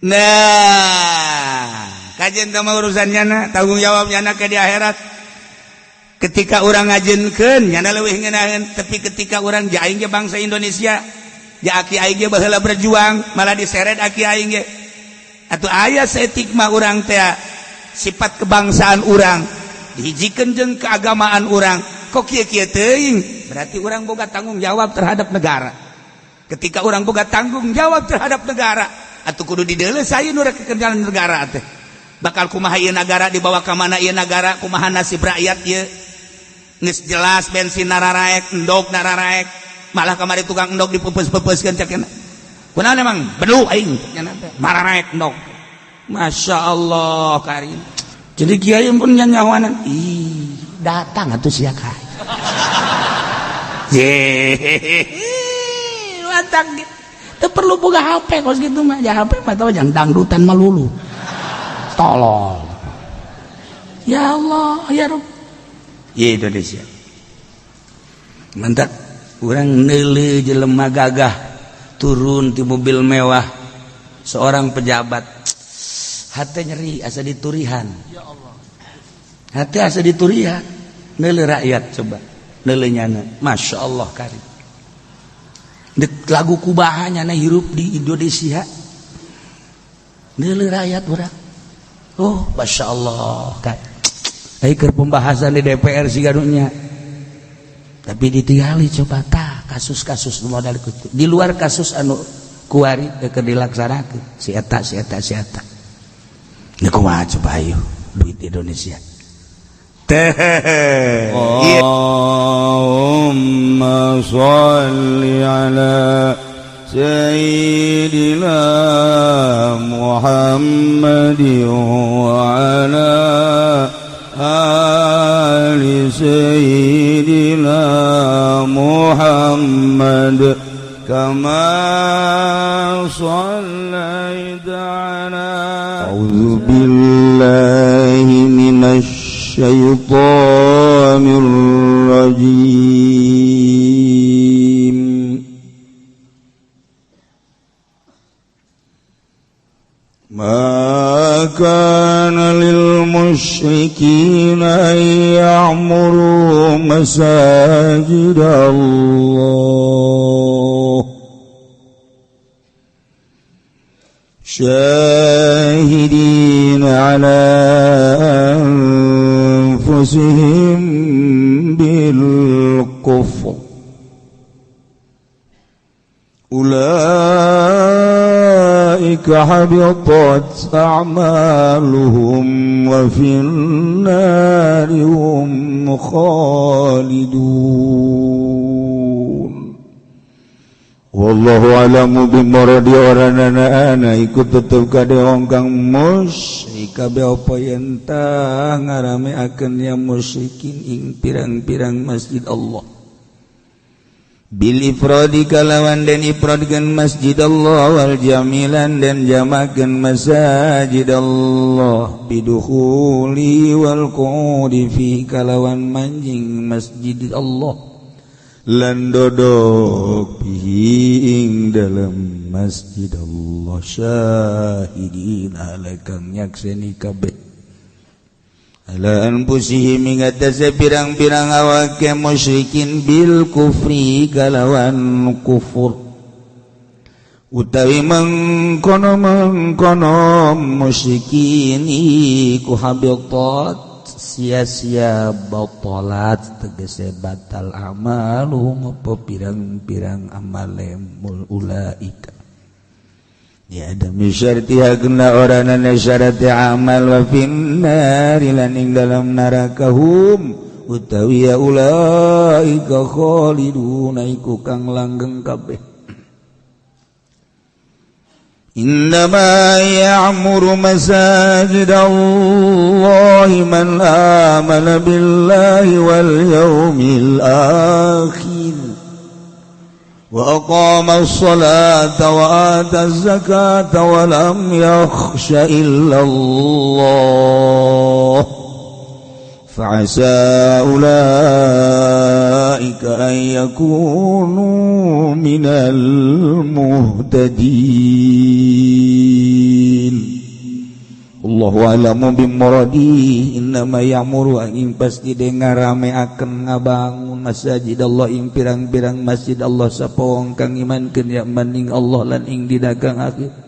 Nah, kajian sama urusannya na, tanggung jawabnya na ke di akhirat. Ketika orang ngajenkeun nyana leuwih ngeunaheun, tapi ketika orang ja aing ge bangsa Indonesia, ja aki aing ge baheula berjuang, malah diseret aki aing ge. Atuh aya saeutik mah urang teh sifat kebangsaan urang dihijikeun jeung keagamaan urang. Kok kieu-kieu teuing? Berarti urang boga tanggung jawab terhadap negara. Ketika urang boga tanggung jawab terhadap negara, atuh kudu dideuleu sayu nu rek kekerjaan negara teh. Bakal kumaha ieu nagara, dibawa ka mana ieu nagara, kumaha nasib rakyat ieu. Geus jelas bensin nararaek, endog nararaek. Malah kamari tukang endog dipeupeus-peupeuskeun cek cenah. Kunaon emang belu aing cenah teh, mararaek endog. Masya Allah karim. Jadi kiai pun nyanyawanan. Ih, datang atuh sia ka. Ye. Mantap gitu. Teu perlu boga HP kos gitu mah. Ya HP mah tau jang dangdutan melulu. Tolol. Ya Allah, ya Rabb. Ya Indonesia. Mantap. Urang neuleuh jelema gagah turun di mobil mewah seorang pejabat. Hati nyeri asa diturihan. Ya Allah. Hati asa diturihan. Neuleuh rakyat coba. Neuleuh nyana. Masya Allah karim. Dek lagu kubaha nyana hirup di Indonesia. Neuleuh rakyat urang. Oh, Masya Allah kan. Ai keur pembahasan di DPR sih gadunya. Tapi ditinggali coba tah kasus-kasus modal itu. Di luar kasus anu kuari keur dilaksanakeun si eta si eta si eta. Ini kumaha coba ayo duit Indonesia. Teh. Allahumma shalli ala sayyidina Muhammadin wa ala ali sayyidina Muhammad kama shallaita ala. A'udzu billahi minasy syaithanir rajim. Ma kana lil musyrikin an ya'muru masajid Allah syahidin ala anfusihim bil kufr ulaika habitat a'maluhum wa fin nari hum khalidun. Wallahu alamu bimuradi oranana ana ikut tetep kade wong kang musyrik kabeh apa yen tah ngarameakeun ya musyrikin ing pirang-pirang masjid Allah bil ifradi kalawan den ifradkeun masjid Allah wal jamilan den jamakeun masajid Allah bidukhuli wal qu'udi fi kalawan manjing masjid Allah lan dodok bihi ing dalam masjid Allah syahidin ala kang nyakseni kabeh ala anfusihim ing atase pirang-pirang awake musyrikin bil kufri kalawan kufur utawi mengkono-mengkono musyrikin iku habitat sia-sia batalat tegese batal amaluhum apa pirang-pirang amale mul ulaika ya ada misyartiha kena oranana syarat amal wa finnari lan ing dalam neraka hum utawi ya ulaika khaliduna iku kang langgeng kabeh. إنما يعمر مساجد الله من آمن بالله واليوم الآخر وأقام الصلاة وآتى الزكاة ولم يخش إلا الله فعسى أولئك أن يكونوا من المهتدين. Allahu a'lamu bimuradi innama ya'muru ing pasti ngarameakeun ngabangun masjid Allah ing pirang-pirang masjid Allah sapa wong kang imankeun ya maning Allah lan ing dina kang akhir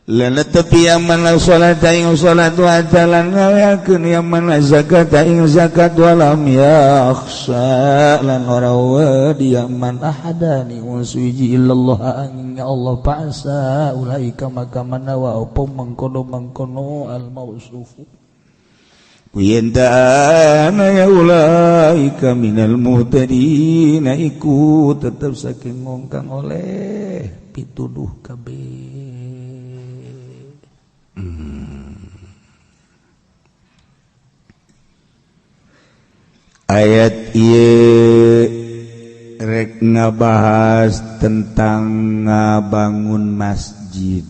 lan tepi yaman salat ing salat wa talan ngaweakeun yaman zakat ing zakat walam yakhsha lan ora wedi yaman ahadani suwiji illallah ing Allah fa'sa ulaika maka manawa apa mengkono-mengkono al mausufu kuyentana ya ulaika minal muhtadin iku tetep saking wong kang oleh pituduh kabeh. Ayat ieu rek ngabahas tentang ngabangun masjid.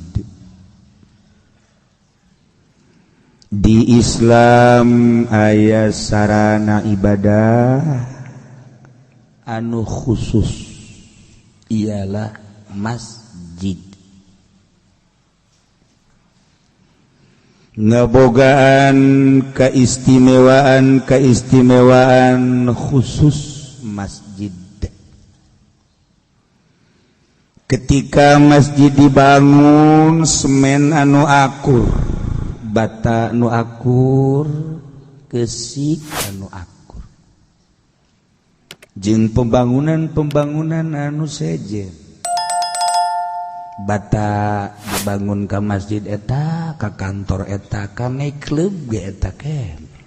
Di Islam aya sarana ibadah anu khusus ialah masjid. Ngebogaan keistimewaan-keistimewaan khusus masjid. Ketika masjid dibangun semen anu akur, bata anu akur, kesik anu akur. Jeung pembangunan-pembangunan anu sejen. Bata dibangun ka masjid eta, ka kantor eta, ka klub ge eta keneh.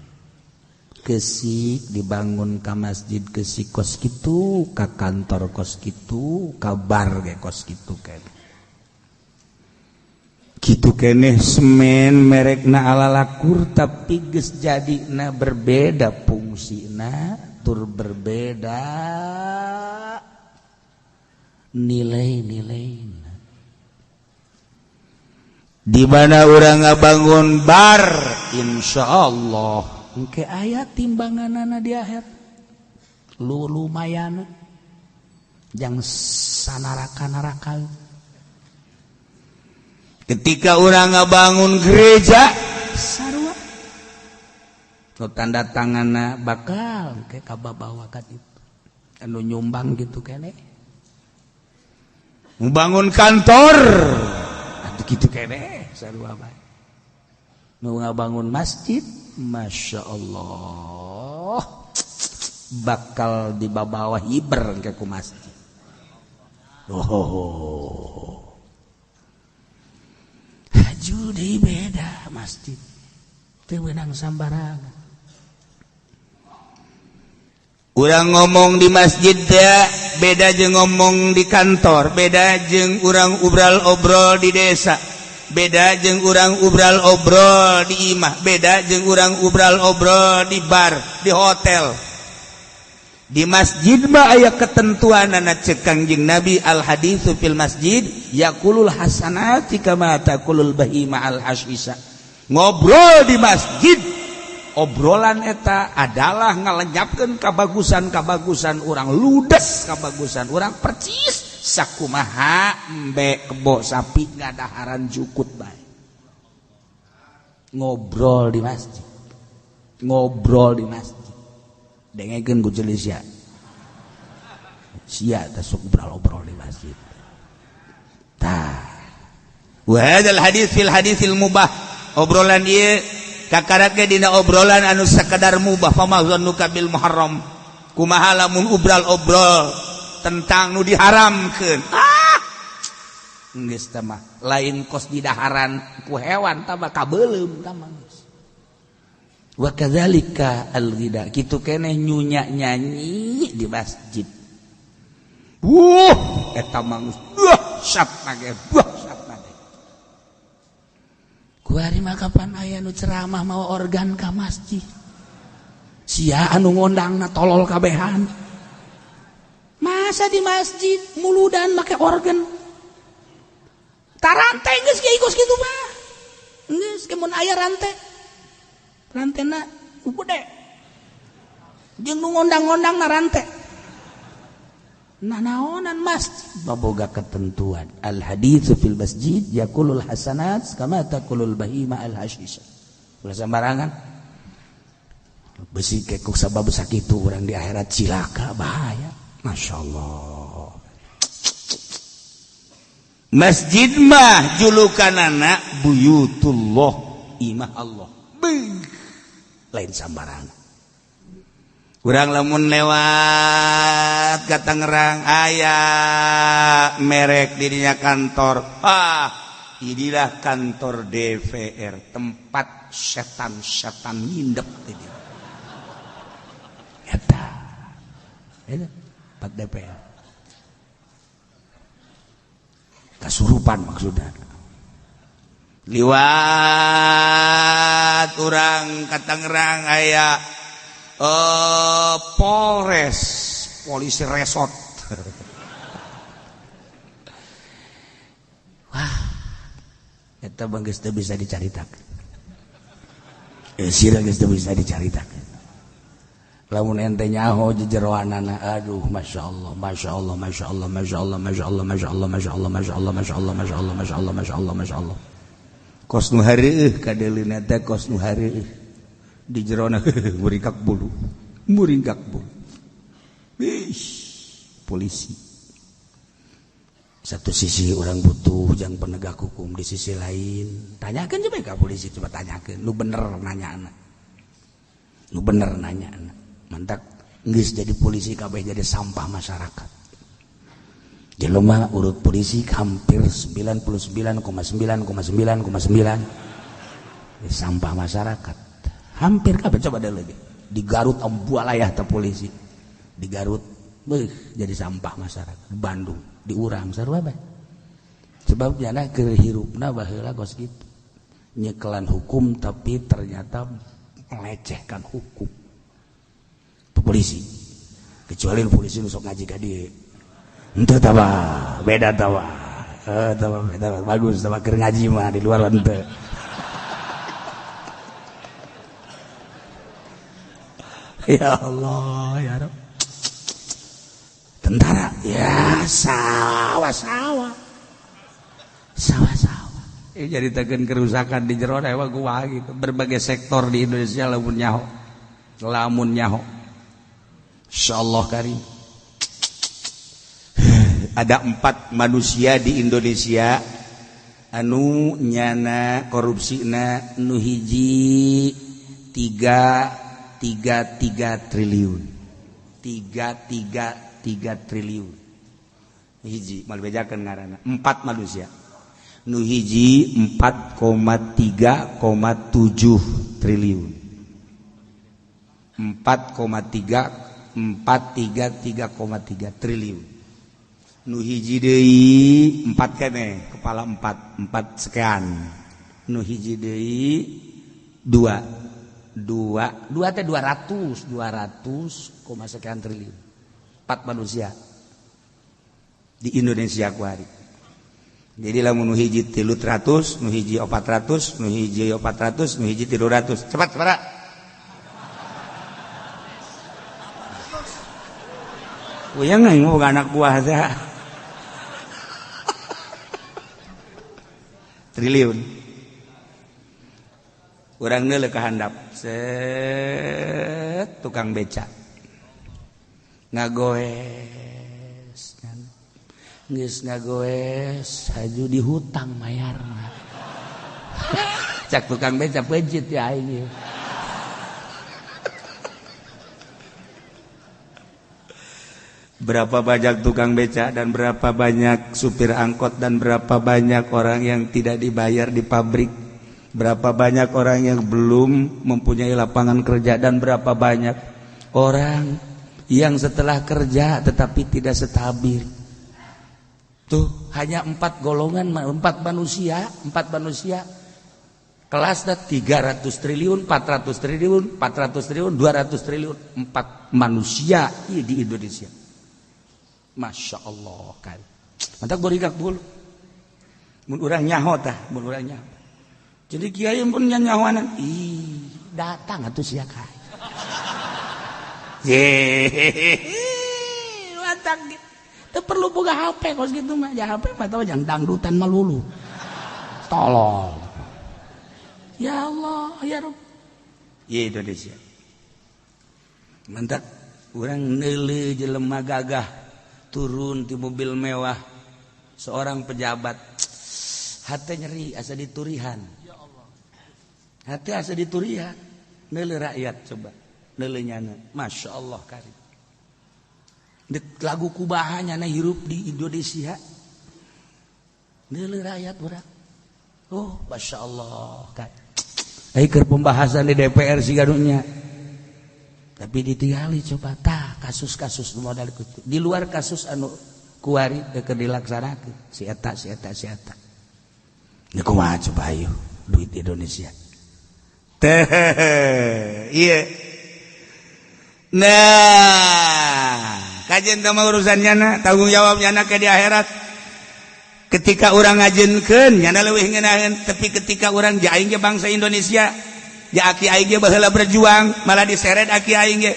Kesik dibangun ka masjid kesik kos kitu, ka kantor kos kitu, ka bar ge kos kitu keneh. Kitu keneh semen merekna ala lakur tapi geus jadina berbeda fungsina, tur berbeda nilai-nilai. Di mana urang ngabangun bar, insyaallah engke aya timbanganana di akhir. Lu lumayan jang sanaraka-naraka. Ketika urang ngabangun gereja sarua nu tanda tanganna bakal engke kababawa ka ditu. Anu nyumbang gitu keneh. Membangun kantor gitu keneh sarua bae. Nu ngabangun masjid, masya Allah bakal dibawa hiber ke ku masjid. Oh, haju deui beda masjid teu meunang sambarangan. Urang ngomong di masjid ya beda jeung ngomong di kantor, beda jeung urang obral-obrol di desa, beda jeung urang obral-obrol di imah, beda jeung urang obral-obrol di bar, di hotel. Di masjid mah aya ketentuanana ceuk Kangjeng Nabi al haditsu fil masjid yaqulul hasanati kama taqulul bahima al hasisa. Ngobrol di masjid, obrolan eta adalah ngalenyapkeun kabagusan-kabagusan urang, ludes kabagusan urang percis sakumaha embe kebo sapi ngadaharan jukut bae. Ngobrol di masjid, ngobrol di masjid, dengekeun ku ceuli sia. Sia teh sok obrol-obrol di masjid. Tah. Wa hadzal hadits fil haditsil mubah. Obrolan ieu kakarak ge dina obrolan anu sakadar mubah, fama zannuka bil muharram. Kumaha lamun obral-obrol tentang nu diharamkeun. Ah. Geus tah mah lain kos didaharan ku hewan tah mah kabeuleum tah mah geus. Wa kadzalika al-ghida, kitu keneh nyunya nyanyi di masjid. Wuh, eta mah geus dahsyat mage, dahsyat mage. Kuari mah kapan aya nu ceramah mawa organ ka masjid. Sia anu ngondangna tolol kabehan. Masa di masjid muludan make organ. Tarante geus ge kos kitu mah. Geus ke mun aya rante. Rantena gede. Jeung nu ngondang-ngondangna rante. Nanaonan masjid baboga ketentuan. Al haditsu fil masjid yakulul hasanat kama takulul bahima al hashisha. Ulah sembarangan. Besi kekuk sabab sakitu urang di akhirat cilaka bahaya. Masya Allah. Masjid mah julukanana buyutullah, imah Allah. Beuh, lain sambarangan. Urang lamun lewat ka Tangerang aya merek dirinya kantor. Ah, inilah kantor DPR, tempat setan-setan ngindep di dieu. Eta. Eta tempat DPR. Kasurupan maksudnya. Liwat urang ka Tangerang aya Polres, polisi resort. Wah, eta bang geus teu bisa dicaritakeun. Sira geus teu bisa dicaritakeun. Lamun ente nyaho jejeroanana, aduh masya Allah, masya Allah, masya Allah, masya Allah, masya Allah, masya Allah, masya Allah, masya Allah, masya Allah, masya Allah, masya Allah, masya Allah, masya Allah. Kos nu hareueuh kadeuleuna teh kos nu hareueuh. Di jerona muringkak bulu, muringkak bulu. Ih, polisi. Satu sisi orang butuh jang penegak hukum, di sisi lain tanyakan coba ke polisi, coba tanyakan, lu bener nanya anak, lu bener nanya anak. Mantak geus jadi polisi kabeh jadi sampah masyarakat. Jelema urut polisi hampir 99,9,9,9 sampah masyarakat. Hampir kabeh coba ada lagi. Di Garut ambualayah teh polisi. Di Garut beuh jadi sampah masyarakat. Di Bandung, di urang sarua bae. Sebab jana keur hirupna baheula kos kitu. Nyekelan hukum tapi ternyata melecehkan hukum. Polisi kecuali polisi nu sok ngaji ka dieu henteu tah beda tah tah beda bagus tah keur ngaji mah di luar henteu. Ya Allah ya Rabb. Tentara ya sawah-sawah sawah-sawah jadi tekan kerusakan di jero dewa gua gitu. Berbagai sektor di Indonesia lamun nyaho, lamun nyaho insyaallah karim. Ada 4 manusia di Indonesia anu nyana korupsina nu hiji 333 triliun, 333 triliun hiji mal bejakeun ngaranna. 4 manusia nu hiji 4,3,7 triliun, 4,3 433,3 triliun. Nu hiji deui 4 keneh, kepala 4, 4 sekian. Nu hiji deui 2 2 2 teh 200, 200 koma sekian triliun. 4 manusia di Indonesia kuari. Jadi lamun nu hiji 300, nu hiji 400, nu hiji 400, nu hiji 300. Cepat, cepat. Uyang aing mah anak buah teh. Triliun. Urang neuleuh ka handap. Set tukang beca. Ngagoes. Geus ngagoes haju dihutang mayarna. Cak tukang beca peuncit ya aing. Berapa banyak tukang beca dan berapa banyak supir angkot dan berapa banyak orang yang tidak dibayar di pabrik, berapa banyak orang yang belum mempunyai lapangan kerja, dan berapa banyak orang yang setelah kerja tetapi tidak stabil. Tuh hanya 4 golongan, 4 manusia, 4 manusia. Kelasnya 300 triliun, 400 triliun, 400 triliun, 200 triliun, 4 manusia di Indonesia. Masya Allah kan. Mantap borigak bulu. Mun urang nyaho tah, mun urang nyaho. Jadi kiai pun nyahoanan. Ih, datang atuh sia ka. Ye. Mantap. Teu perlu boga HP kos gitu mah. Ya HP mah tau jang dangdutan melulu. Tolol. Ya Allah, ya Rabb. Ya Indonesia. Mantap urang neuleuh jelema gagah turun di mobil mewah seorang pejabat. Hati nyeri asa diturihan. Hati asa diturihan. Neuleuh rakyat coba. Neuleuh nyana. Masya Allah karim. Lagu kubaha nyana hirup di Indonesia. Neuleuh rakyat urang. Oh, Masya Allah karim. Ai keur pembahasan di DPR sigadunya. Tapi ditinggali coba tah kasus-kasus modal di luar kasus anu kuari keur dilaksanakeun si eta si eta si eta. Ini kumaha coba ayo duit Indonesia. Teh iya. Nah, kajian teh mah urusan nyana, tanggung jawab nyana ke di akhirat. Ketika urang ngajenkeun nyana leuwih ngeunaheun, tapi ketika urang ja aing ge bangsa Indonesia, ja aki aing ge baheula berjuang, malah diseret aki aing ge.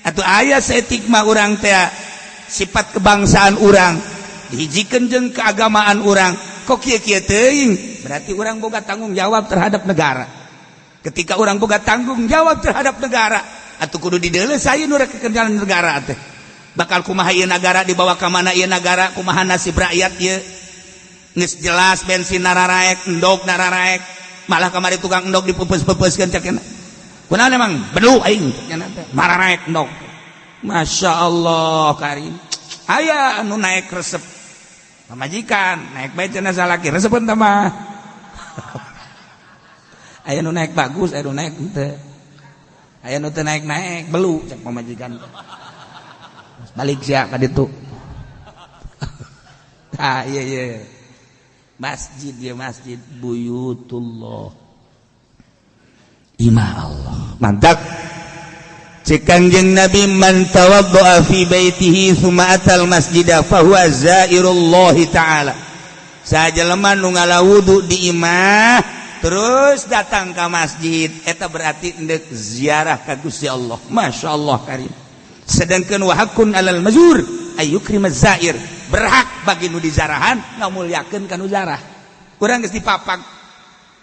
Atuh aya saeutik mah urang teh sifat kebangsaan urang dihijikeun jeung keagamaan urang. Kok kieu-kieu teuing? Berarti urang boga tanggung jawab terhadap negara. Ketika urang boga tanggung jawab terhadap negara, atuh kudu dideuleu saeun urang kekerjaan negara teh. Bakal kumaha ieu nagara dibawa ka mana ieu nagara, kumaha nasib rakyat ieu. Geus jelas bensin nararaek, endog nararaek, malah kamari tukang endog dipeupeus-peupeuskeun cek cenah. Kunaon emang belu aing cenah teh, mararaek endog. Masya Allah karim. Aya anu naik resep. Pamajikan naik bae cenah salaki resepeun teh mah. Aya nu naik bagus, aya nu naik henteu. Aya nu teu naik-naik belu cek pamajikan. Balik sia ka ditu. Ah iya iya. Masjid ya masjid buyutullah. Imah Allah. Mantap. Cek Kangjeng Nabi man tawaddoa fi baitihi tsumma atal masjida fahuwa zairullahi ta'ala. Sajelema nu ngala wudu di imah terus datang ke masjid eta berarti endek ziarah ka Gusti Allah. Masya Allah karim. Sedangkan wa haqqun alal mazur ayyukrima zair, berhak bagi nu dizarahan ngamulyakeun ka nu zarah. Urang geus dipapag.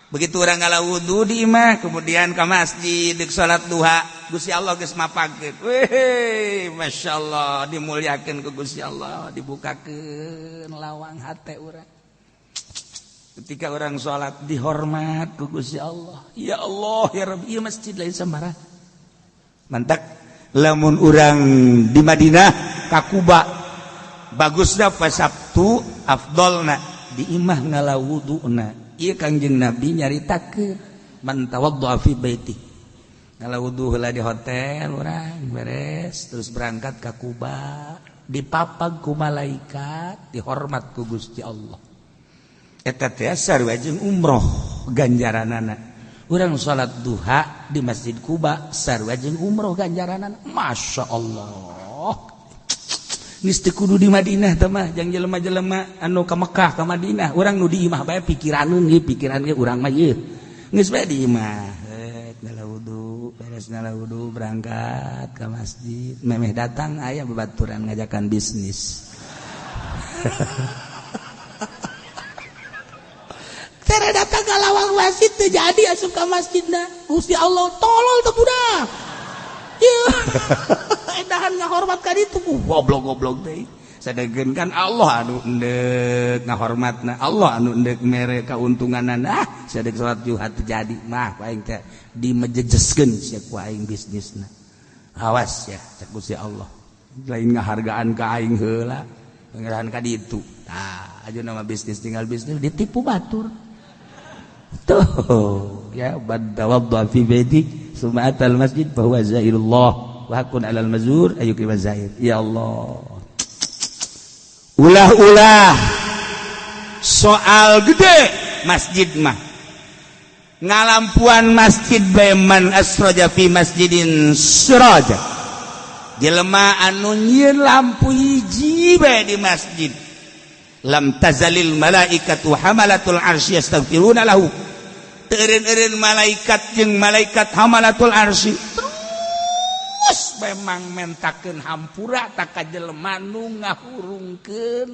Begitu urang ngala wudu di imah kemudian ke masjid deuk salat duha, Gusti Allah geus mapagkeun. Weh, Masya Allah dimulyakeun ku Gusti Allah, dibukakeun lawang hate urang. Ketika orang salat dihormat ku Gusti Allah. Ya Allah ya Rabbi, ieu masjid lain sembarang. Mantak lamun urang di Madinah ka Kuba bagusna pas Sabtu afdolna di imah ngala wuduna. Ieu Kangjeng Nabi nyaritakeun man tawaddoa fi baiti. Ngala wudu heula di hotel urang beres terus berangkat ka Kuba dipapag ku malaikat dihormat ku Gusti Allah. Eta teh sarua jeung umroh ganjaranana. Urang salat duha di Masjid Kuba sarua jeung umroh ganjaranana. Masya Allah. Geus teu kudu di Madinah teh mah jang jelema-jelema anu ka Mekah ka Madinah, urang nu di imah bae pikiraneun ieu pikiran ge urang mah ieu. Geus bae di imah. Ngala wudu, beres ngala wudu berangkat ka masjid, memeh datang aya babaturan ngajakan bisnis. Tere datang ka lawang masjid teu jadi asup ka masjidna. Gusti Allah tolol teh budak. Ieu. Edahan ngahormat ka ditu goblok-goblok teh. Sadegkeun kan Allah anu endek ngahormatna, Allah anu endek mere kauntunganana. Ah, sadek salat juha teu jadi mah ku aing teh dimejejeskeun sia ku aing bisnisna. Awas ya cek Gusti Allah. Lain ngahargaan ka aing heula, ngarahan ka ditu. Tah, aja nama bisnis tinggal bisnis ditipu batur. Tuh, ya man tawadda fi baiti summa atal masjid fa huwa zairullah wa haqqun alal mazur ayyukrima zair. Ya Allah. Ulah-ulah soal gede masjid mah. Ngalampuan masjid bae man asraja fi masjidin siraja. Jelema anu nyieun lampu hiji bae di masjid. Lam tazalil malaikatu hamalatul arsy yastaghfiruna lahu. Teu eureun-eureun malaikat jeung malaikat hamalatul arsy terus memang mentakeun hampura tak ka jelema nu ngahurungkeun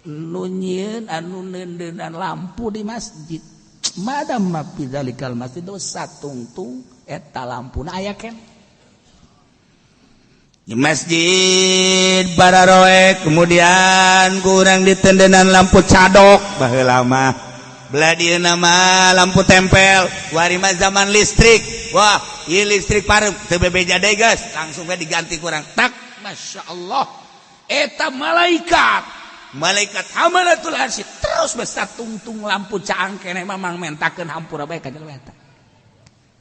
nu nyieun anu neundeunan lampu di masjid. Madam ma fi dzalikal masjid satungtung eta lampuna aya keneh. Di masjid para roek kemudian kurang ditendenan lampu cadok baheula mah belah dieu nama lampu tempel wari mah zaman listrik. Wah, ieu listrik pareup teu bebeja deui geus, langsung we diganti kurang tak. Masya Allah, eta malaikat malaikat hamalatul arsy terus tungtung lampu caang keneh mamang mentakeun hampura bae ka jelema eta.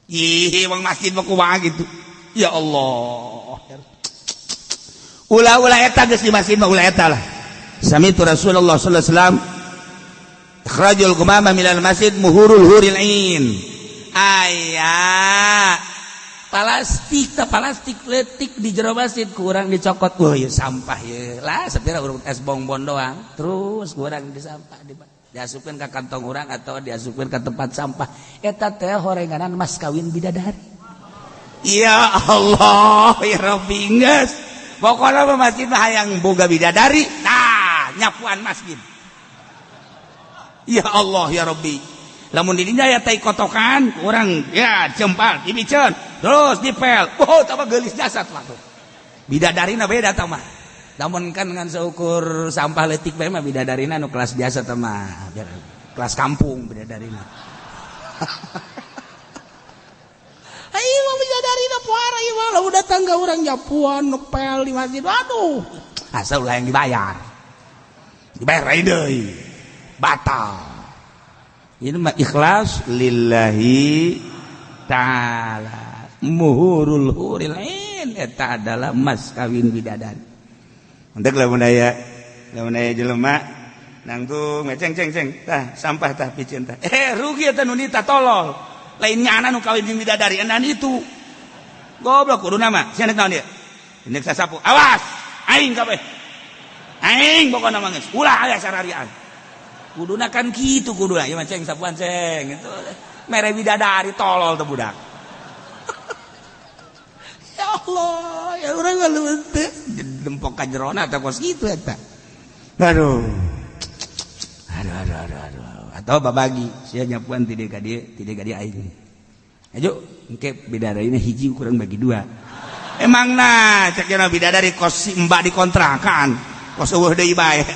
Ih, wong masjid mah kumaha gitu. Ya Allah, ulah-ulah eta geus di masjid mah ulah eta lah. Samitu Rasulullah sallallahu alaihi wasallam ikhrajul qumama minal masjid muhurul huril ain. Aya plastik ta plastik letik di jero masjid kurang dicokot. Wah, ya sampah ya lah sepira urut es bongbon doang terus kurang di sampah diasupkeun ka kantong urang atau diasupkeun ka tempat sampah. Eta teh horenganan mas kawin bidadari. Ya Allah ya Rabbi, geus pokokna mah masjid mah hayang boga bidadari tah nyapuan masjid. Ya Allah ya Rabbi, lamun di dinya aya tai kotokan urang ya jempal dibiceun terus dipel. Oh, tambah geulis jasad lah tuh bidadarina beda tah mah. Lamun kan ngan seukur sampah leutik bae mah bidadarina nu kelas biasa tah mah, biar kelas kampung bidadarina. Ayo mah bidadarina puara ieu mah lamun datang ka urang nyapuan ngepel di masjid. Aduh, asal ulah yang dibayar. Dibayar deui. Batal. Ini mah ikhlas lillahi ta'ala. Muhurul huril ain eta adalah mas kawin bidadari. Untuk lamun aya jelema nangtung ceng ceng ceng tah sampah tah piceun tah. Rugi eta nu nita tolol. Lain nyana nu kawin jeung bidadari enan itu. Goblok kudu nama sia naon ieu? Indek sasapu. Awas aing kabeh. Aing pokona mah geus ulah aya sararian. Kuduna kan kitu kuduna ieu mah ceng sapuan ceng itu mere bidadari tolol teh budak. Ya Allah, ya urang leuweut teh dempok ka jerona teh kos kitu eta. Aduh. Aduh aduh aduh aduh. Atau babagi sia nyapuan ti dieu ka dieu, ti dieu ka dieu aing. Ayo engke bidadarina hiji kurang bagi dua. Emang nah cek cenah bidadari kos si mbak dikontrakan, kos eueuh deui bae.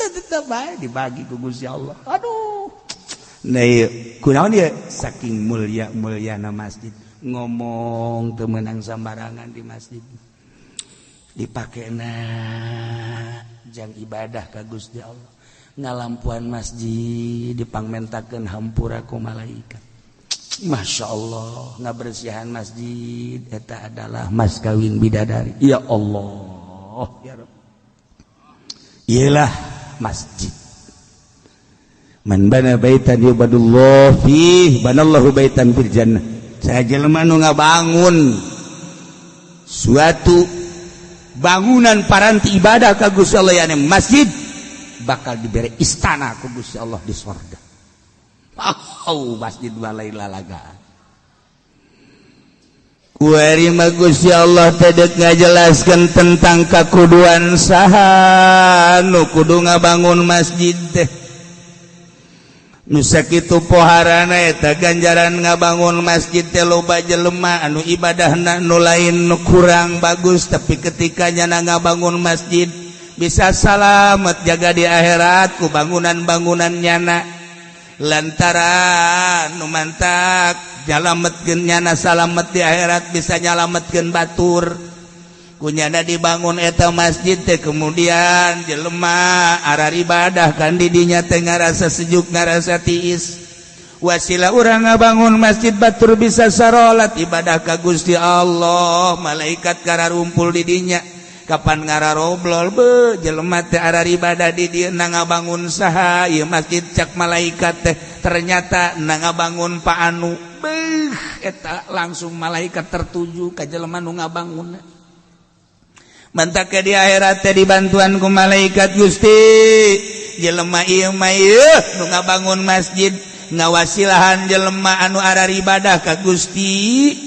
Tetep bae dibagi ku Gusti Allah. Aduh. Nah ieu kunaon ieu saking mulia-muliana masjid. Ngomong teu meunang sambarangan di masjid. Dipakena jang ibadah ka Gusti Allah. Ngalampuan masjid dipangmentakeun hampura ku malaikat. Masya Allah, ngabersihan masjid eta adalah mas kawin bidadari. Ya Allah, ya Rabb. Iyalah masjid. Man bana baitan yubadullah fih banallahu baitan fil jannah. Saya jelema nu ngabangun suatu bangunan paranti ibadah ka Gusti Allah yakni masjid bakal diberi istana ku Gusti Allah di sorga. Oh, masjid walai lalagaan. Kuari mah Gusti Allah teh deuk ngajelaskeun tentang kakuduan saha nu kudu ngabangun masjid teh. Nu sakitu poharana eta ganjaran ngabangun masjid teh loba jelema anu ibadahna nu lain nu kurang bagus, tapi ketika nyana ngabangun masjid bisa salamet jaga di akhirat ku bangunan-bangunan nyana. Lantaran nu mantak nyalametkeun nyana salamet di akhirat bisa nyalametkeun batur kunyana dibangun eta masjid teh kemudian jelema arar ibadah kan di dinya teh ngarasa sejuk ngarasa tiis. Wasilah urang ngabangun masjid batur bisa sarolat ibadah ka Gusti Allah, malaikat kararumpul di dinya. Kapan ngararoblol be jelema teh arar ibadah di dieu na ngabangun saha ieu masjid cak malaikat teh ternyata na ngabangun Pak Anu. Beuh eta langsung malaikat tertuju ka jelema nu ngabangunna. Mantak di akhirat teh dibantuan ku malaikat Gusti jelema ieu mah ieu nu ngabangun masjid ngawasilahan jelema anu arar ibadah ka Gusti.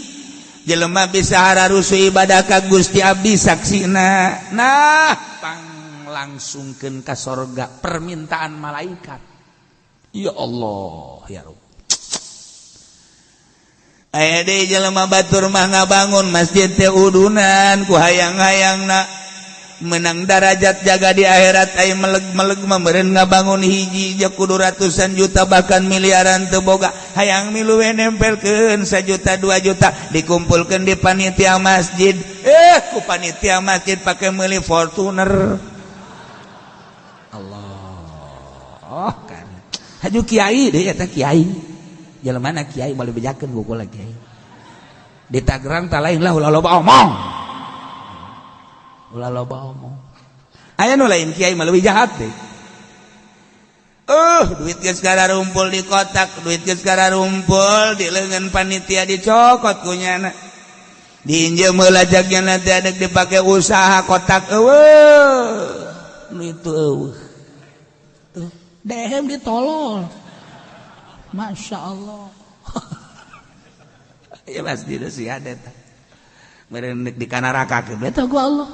Jelema bisa hararusuh ibadah ka Gusti, abdi saksina. Nah, pang langsungkeun ka sorga permintaan malaikat. Ya Allah, ya Rabb. Aya deui jelema batur mah ngabangun masjid teh udunan ku hayang-hayangna menang darajat jaga di akhirat. Aya meleg-meleg mah meureun ngabangun hiji je kudu ratusan juta, bahkan miliaran. Teu boga, hayang milu we, nempelkeun 1 juta, 2 juta, dikumpulkeun di panitia masjid. Eh, ku panitia masjid pake meuli Fortuner. Allah kan haju kiai deh eta, kiai jelema mana, kiai boleh bejakeun buku lagi kiai di Tangerang. Tak lain lah, ulah loba omong, ulah loba omong. Aya nu lain kiai mah leuwih jahat deh. Duit geus rumpul di kotak, duit geus rumpul di leungeun panitia, dicokot ku nyana, diinjem heula jagnya, nanti ada dipakai usaha. Kotak eueuh nu itu eueuh tuh dehem ditolol. Masya Allah ya, pasti sih ada meureun di kanarakakeun eta ku Allah,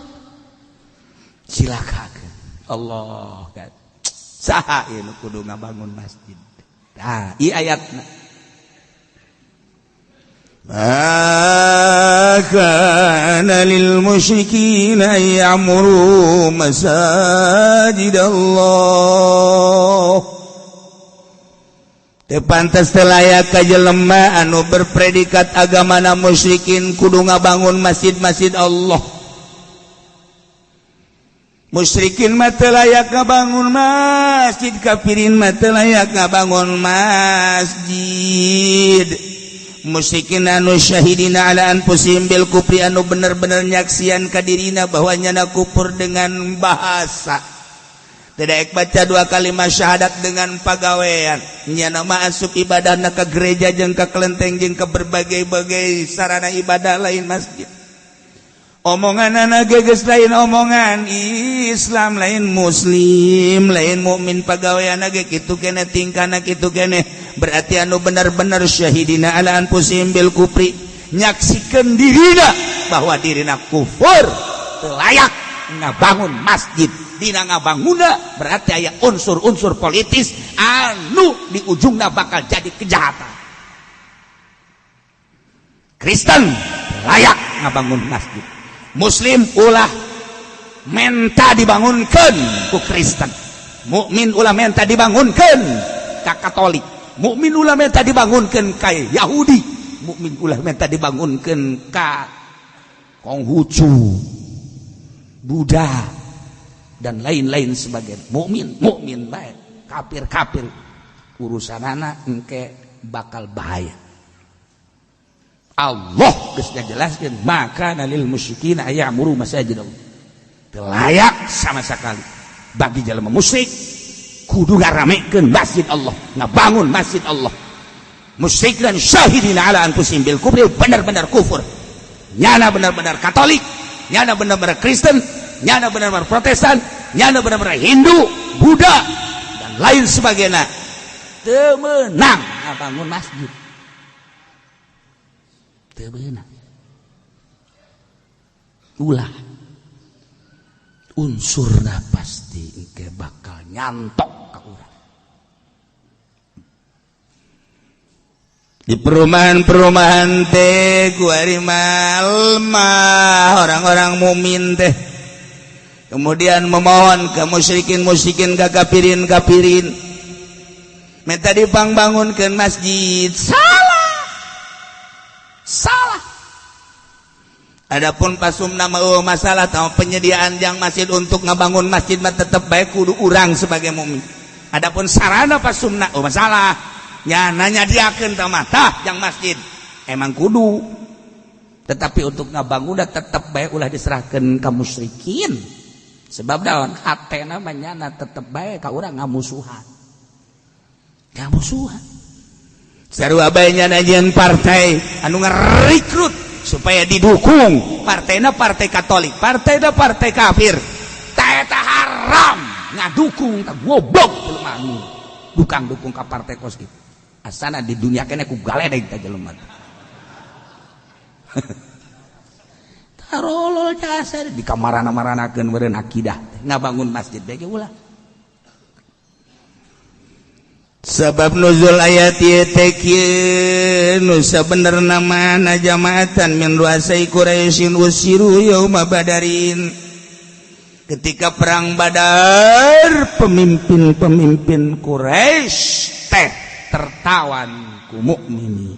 silakakeun Allah kan. Saha ieu nu kudu ngabangun masjid? Tah, ieu ayatna. ما كان للمشركين أن يعمروا مساجد الله. Teu pantes, teu layak ka jelema anu berpredikat agamana musyrikin kudu ngabangun masjid-masjid Allah. Musyrikin mah teu layak ngabangun masjid, kafirin mah teu layak ngabangun masjid. Musyrikin anu syahidina ala anfusihim bil kufri, anu bener-bener nyaksian ka dirina bahwa nyana kufur dengan bahasa, tidak baca dua kalimat syahadat, dengan pagawean nyana mah asup ibadah ke gereja jeung ke kelenteng jeung ke berbagai-bagai sarana ibadah lain masjid. Omongan anak geus lain omongan Islam, lain muslim, lain mukmin. Pagawean ge kitu kene, tingkana kitu kene, berarti anu benar-benar syahidina ala anfusihim bil kufri, nyaksikeun dirina bahwa dirina kufur, layak ngabangun masjid. Dina ngabanguna berarti aya unsur-unsur politis anu di ujungna bakal jadi kejahatan. Kristen layak ngabangun masjid, Muslim ulah menta dibangunkan ku Kristen, mukmin ulah menta dibangunkan ka Katolik, mukmin ulah menta dibangunkan ka Yahudi, mukmin ulah menta dibangunkan ka Konghucu, Buddha, dan lain-lain sebagai mukmin. Mukmin baik, kafir kafir, urusan anak engke bakal bahaya. Allah geus ngajelaskeun, ma kana lil musyrikin ayya'muru masajid Allah. Teu layak sama sekali bagi jelema musyrik kudu ngaramekeun masjid Allah, ngabangun masjid Allah. Musyrik dan syahidina ala anfusihim bil kufri, benar-benar kufur nyana, benar-benar Katolik nyana, benar-benar Kristen nyana, benar-benar Protestan nyana, benar-benar Hindu, Buddha, dan lain sebagainya, teu meunang ngabangun masjid, teu meunang. Ulah, unsurna pasti engke bakal nyantok ka urang. Di perumahan-perumahan teh kuari mah orang-orang mukmin teh kemudian memohon ke musyrikin musyrikin, ke kafirin kafirin, minta dipangbangunkan masjid. Salah, salah. Adapun pasum nama, oh, masalah tahu penyediaan yang masjid untuk ngebangun masjid mah tetep baik kudu urang sebagai mukmin. Adapun sarana pasumna, oh, masalah ya nanya diakeun tah mah tah yang masjid emang kudu, tetapi untuk ngabangun tetep baik ulah diserahkan ke musyrikin, sebab daun hatena mah tetep baik ka urang ngamusuhan, ngamusuhan. Sarua bae nyana partai anu ngarekrut supaya didukung partainya, partai Katolik, partainya partai kafir, eta haram ngadukung. Tak goblok jelema dukang dukung ka partai kos gitu, asana di dunia kene ku galedeg ta jelema. Tarolol jasad di kamarana-maranakeun meureun akidah ngabangun masjid bae ge ulah. Sebab nuzul ayat ieu teh kieu nu sabenerna mana jamaatan min ruasai Quraisyin usiru yauma badarin. Ketika perang Badar pemimpin-pemimpin Quraisy teh tertawan ku mukminin.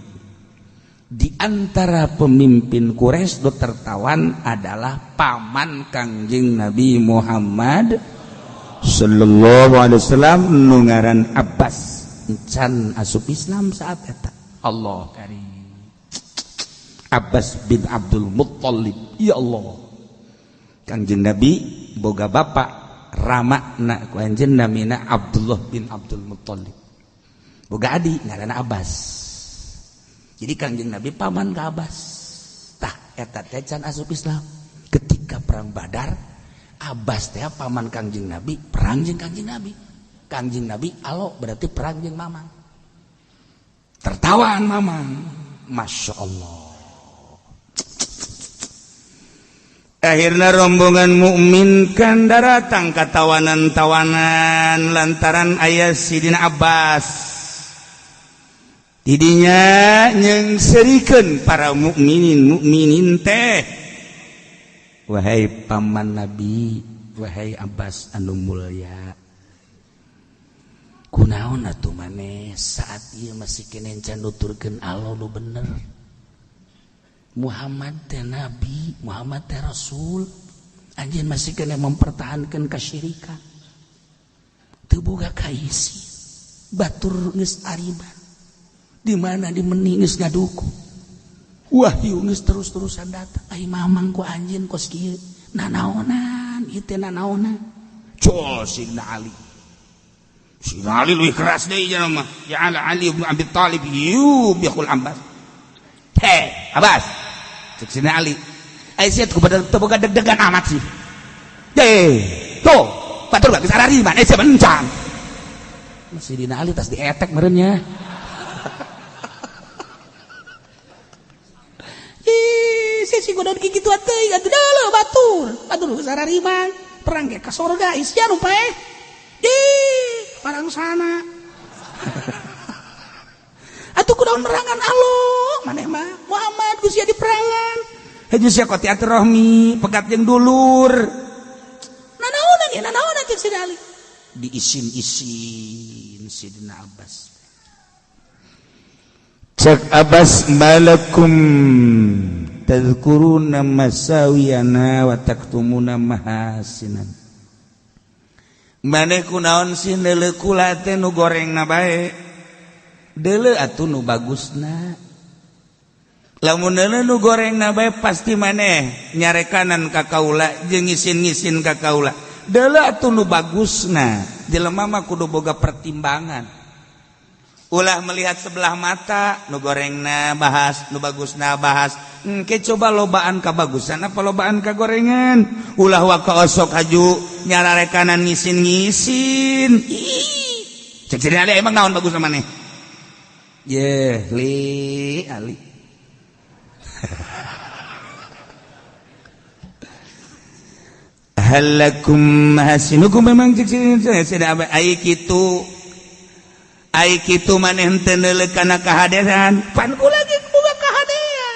Di antara pemimpin Quraisy do tertawan adalah paman Kangjeng Nabi Muhammad sallallahu alaihi wasallam nu ngaran Abbas. Can asup Islam saat eta. Allah karim. Abbas bin Abdul Muttalib. Ya Allah. Kangjeng Nabi boga bapak ramakna ku anjeun namina Abdullah bin Abdul Muttalib. Boga adi ngaranna Abbas. Jadi Kangjeng Nabi paman ka Abbas. Tah eta teh can asup Islam. Ketika perang Badar, Abbas teh paman Kangjeng Nabi, perang jeung Kangjeng Nabi. Kangjeng Nabi alo berarti perang jeung mamang. Tertawaan mamang. Masya Allah. Akhirnya rombongan mukmin kan daratang ka tawanan-tawanan lantaran aya Sidina Abbas. Tidinya nyengserikeun para mukminin mukminin teh. Wahai paman Nabi, wahai Abbas anu mulya. Kunaon atuh maneh saat ieu masih keneh can nuturkeun Allah nu bener. Muhammad teh nabi, Muhammad teh rasul. Anjeun masih keneh mempertahankan kesyirikan. Teu boga kaisi. Batur geus ariban. Di mana dimeni geus ngaduku. Wahyu geus terus-terusan datang. Ai mamang ku anjeun kos kieu. Nanaonan, ieu teh nanaonan. Col Sidina Ali. Sidina Ali leuwih keras deui cenah mah. Ya Ali bin Abi Thalib yubihul Abbas. Hei, Abbas. Cek Sidina Ali. Ai sia teu boga deg-degan amat sih. Ye, tuh, batur geus arariman, sia mencan. Sidina Ali tas dietek meureun nya. Si godon kitu teuing atuh deuleu batur. Batur geus arariman, perang ge ka sorga isia nu paeh. Ih, parang sana. Atuh kunaon merangan Allah, maneh mah Muhammad geus sia diperangan. Haju sia qati'atur rahmi, pegat jeung dulur. Nanaonan ya nanaonan cek Sidina Ali. Diisin-isin Sidina Abbas. Cek Abbas malakum tadhkuruna masawiyana wa taktumuna mahasinan. Maneh kunaon sih neuleuh kula teh nu gorengna bae. Deuleu atuh nu bagusna. Lamun deuleu nu gorengna bae pasti maneh nyarekanan ka kaula jeung ngisin-ngisin ka kaula. Deuleu atuh nu bagusna. Jelema mah kudu boga pertimbangan. Ulah melihat sebelah mata, nu gorengna bahas, nu bagusna bahas. Engke coba lobaan kabagusan apa lobaan kagorengan. Ulah waka osok haju nyararekanan ngisin-ngisin. Ih. Cek Sidina Ali emang naon bagus maneh? Yeh, li Ali. Halakum mahasinukum memang cek Sidina ai kitu. Ai kitu maneh henteu neuleuh kana kahadean, pan kula ge boga kahadean.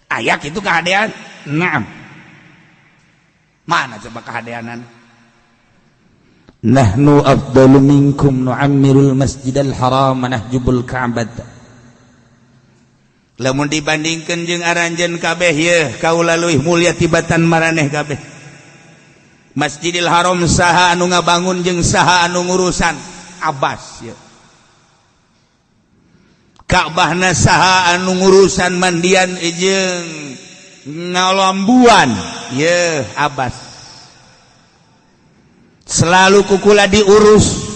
Aya kitu kahadean? Naam. Mana coba kahadeanan? Nahnu afdalu minkum nu'ammirul masjidal haram nahjubul ka'bah. Lamun dibandingkeun jeung aranjeun kabeh yeuh kaula leuwih mulia tibatan maraneh kabeh. Masjidil Haram saha anu ngabangun jeung saha anu ngurusan? Abbas ya. Ka'bahna saha anu ngurusan mandian jeung ngalambuan ye Abbas. Selalu kukula diurus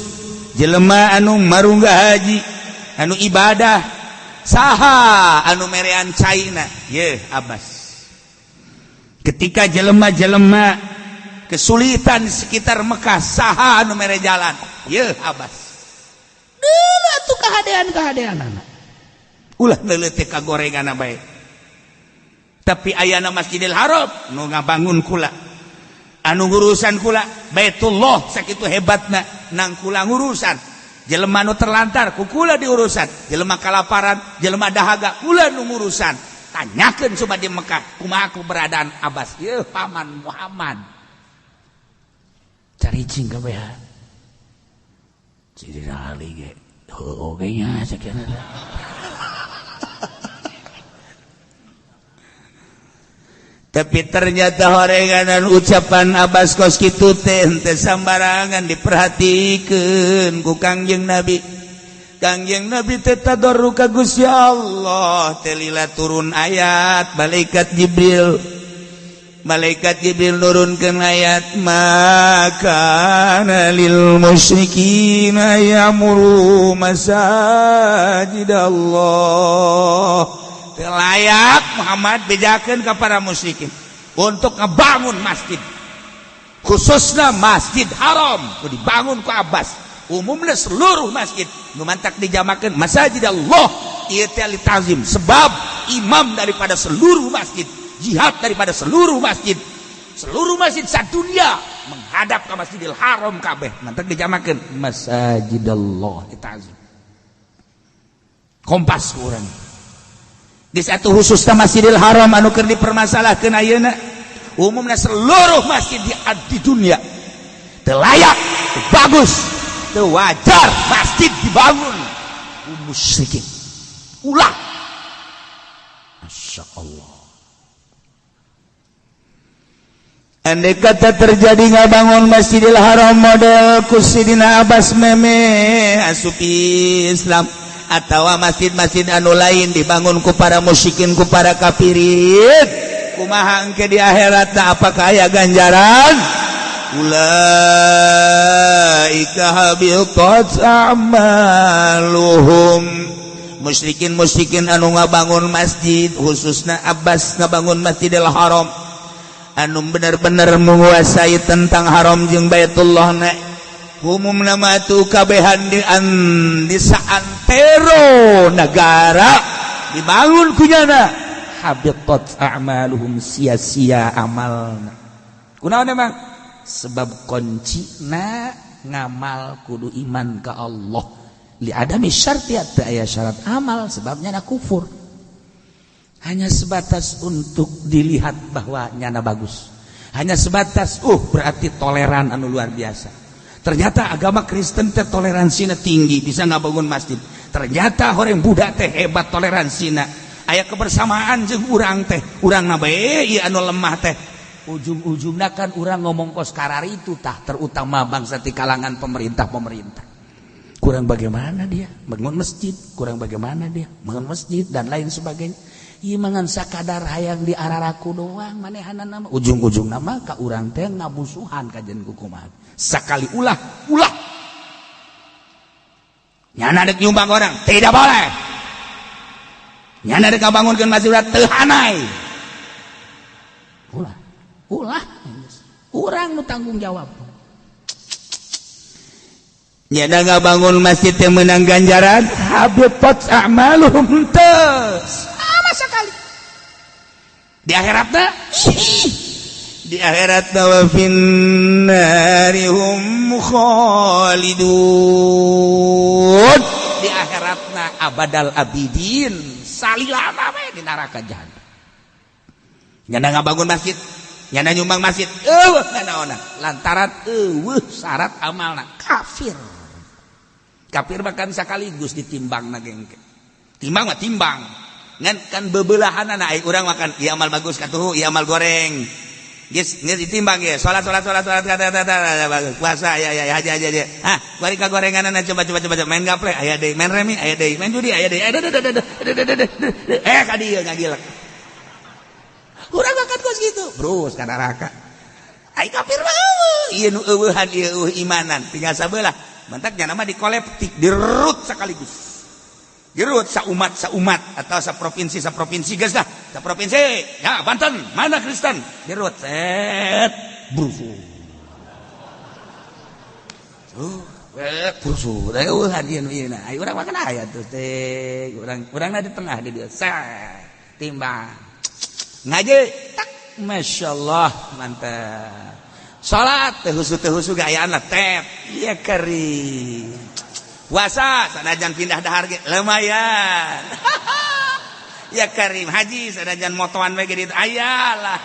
jelema anu marungga haji anu ibadah saha anu merean caina ye Abbas. Ketika jelema-jelema kesulitan di sekitar Mekah saha anu mere jalan ye Abbas. Deuleu atuh kahadean-kahadeanana. Ulah neuleuh teh kagorenganna bae. Tapi ayana Masjidil Haram nu ngabangun kula, anu ngurusan kula. Baitullah sakitu hebatna nang kula ngurusan. Jelema nu terlantar ku kula diurusan, jelema kalaparan, jelema dahaga kula nu ngurusan. Tanyakeun coba di Mekah kumaha keberadaan Abbas, yeuh paman Muhammad. Caricing kabeh Sidina Ali ge heueuh oge nya sakieu. Tapi ternyata horenganan ucapan Abbas kos kitu teh henteu sambarangan diperhatikeun ku Kangjeng Nabi. Kangjeng Nabi teh tadarru ka Gusti Allah teh lila turun ayat malaikat Jibril. Malaikat Jibril nurunkeun ayat maka lil musyrikina ya'muru masajid Allah. Layak Muhammad bejakeun ka para musyrikin untuk ngebangun masjid, khususnya Masjid Haram nu dibangun ku Abbas. Umumnya seluruh masjid nu mantak dijamakeun Masajid Allah ieu teh li ta'zim, sebab imam daripada seluruh masjid, jihad daripada seluruh masjid, seluruh masjid sadunia menghadap ke Masjidil Haram kabeh mantak dijamakeun Masajid Allah li ta'zim. Kompas ku urang di satu khususnya Masjidil Haram anu keur dipermasalahkeun ayeuna, umumnya seluruh masjid di dunia teu layak, teu bagus, teu wajar masjid dibangun ku musyrikin. Ulah. Masya Allah. Andai kata terjadi ngabangun Masjidil Haram model ku Sidina Abbas meme asupi Islam, atau masjid-masjid anu lain dibangun ku para musyrikin, ku para kafirin, kumaha engke di akhirat apakah aya ganjaran? Ulaika habitat a'maluhum. Musyrikin-musyrikin anu ngabangun masjid, khususna Abbas ngabangun Masjidil Haram anu bener-bener menguasai tentang haram jeung Baitullah na umum nama tu kabehan di saantero negara dibangun kunyana habitat a'maluhum, sia-sia amalna. Kunaon emang? Sebab kuncina ngamal kudu iman ka Allah. Li adami syarti aya syarat amal, sebabnya na kufur. Hanya sebatas untuk dilihat bahwa nyana bagus. Hanya sebatas berarti toleran anu luar biasa. Ternyata agama Kristen teh toleransinya tinggi, bisa ngabangun masjid. Ternyata orang Buddha teh hebat toleransina. Aya kebersamaan jeung urang teh, urang na bae ieu anu lemah teh. Ujung-ujungna kan urang ngomong kos kararitu tah, terutama bangsa di kalangan pemerintah-pemerintah. Kurang bagaimana dia bangun masjid, kurang bagaimana dia bangun masjid dan lain sebagainya. Ieu mangan sakadar hayang di araraku doang manehanna mah. Ujung-ujungna mah ka urang teh ngamusuhan ka jeung kumaha. Sakali ulah, ulah. Nyana dek nyumbang orang, tidak boleh. Nyana dek ngabangunkeun masjid teu hanai. Ulah, ulah. Urang nu tanggung jawab. Nyana ngabangun masjid teh meunang ganjaran, habitat a'maluhum teu. Sama sekali. Di akhiratna di akhirat wa finnari hum khalidun. Di akhiratna abadal abidin, salilama we di neraka jahanam. Nyana ngabangun masjid, nyana nyumbang masjid, eueuh nanaonna lantaran eueuh syarat amalna kafir. Kafir bahkan sekaligus ditimbangna gengke. Timbang mah timbang. Ngan kan bebelahanana ai urang makan ieu amal bagus katuhu, ieu amal goreng. Geus geus ditimbang ge. Salat salat salat salat kata bagus. Puasa ya ya haji haji haji. Hah, bari ka gorenganana coba coba coba main gaple aya deui, main remi aya deui, main judi aya deui. Eh ka dieu ngagilek. Urang makan kos kitu, brus ka neraka. Ai kafir mah ieu nu eueuhan ieu eueuh imanan, tinggal sabelah. Mantak nya nama dikolektif, dirut sekaligus. Dirut saumat saumat atau saprovinsi saprovinsi geus dah. Saprovinsi ya Banten, mana Kristen? Dirut set brusu. Brusu. Da eueuhan ieu nu ieu na. Ai urang mah kana aya tuh teh. Urang urangna di tengah di dieu. Set timbang. Ngaji tak Masya Allah mantap. Salat teu husu gayaan lah tep. Ya karim. Puasa sanajan pindah dahar ge lumayan. Ya karim. Haji sanajan motoan we ge aya lah.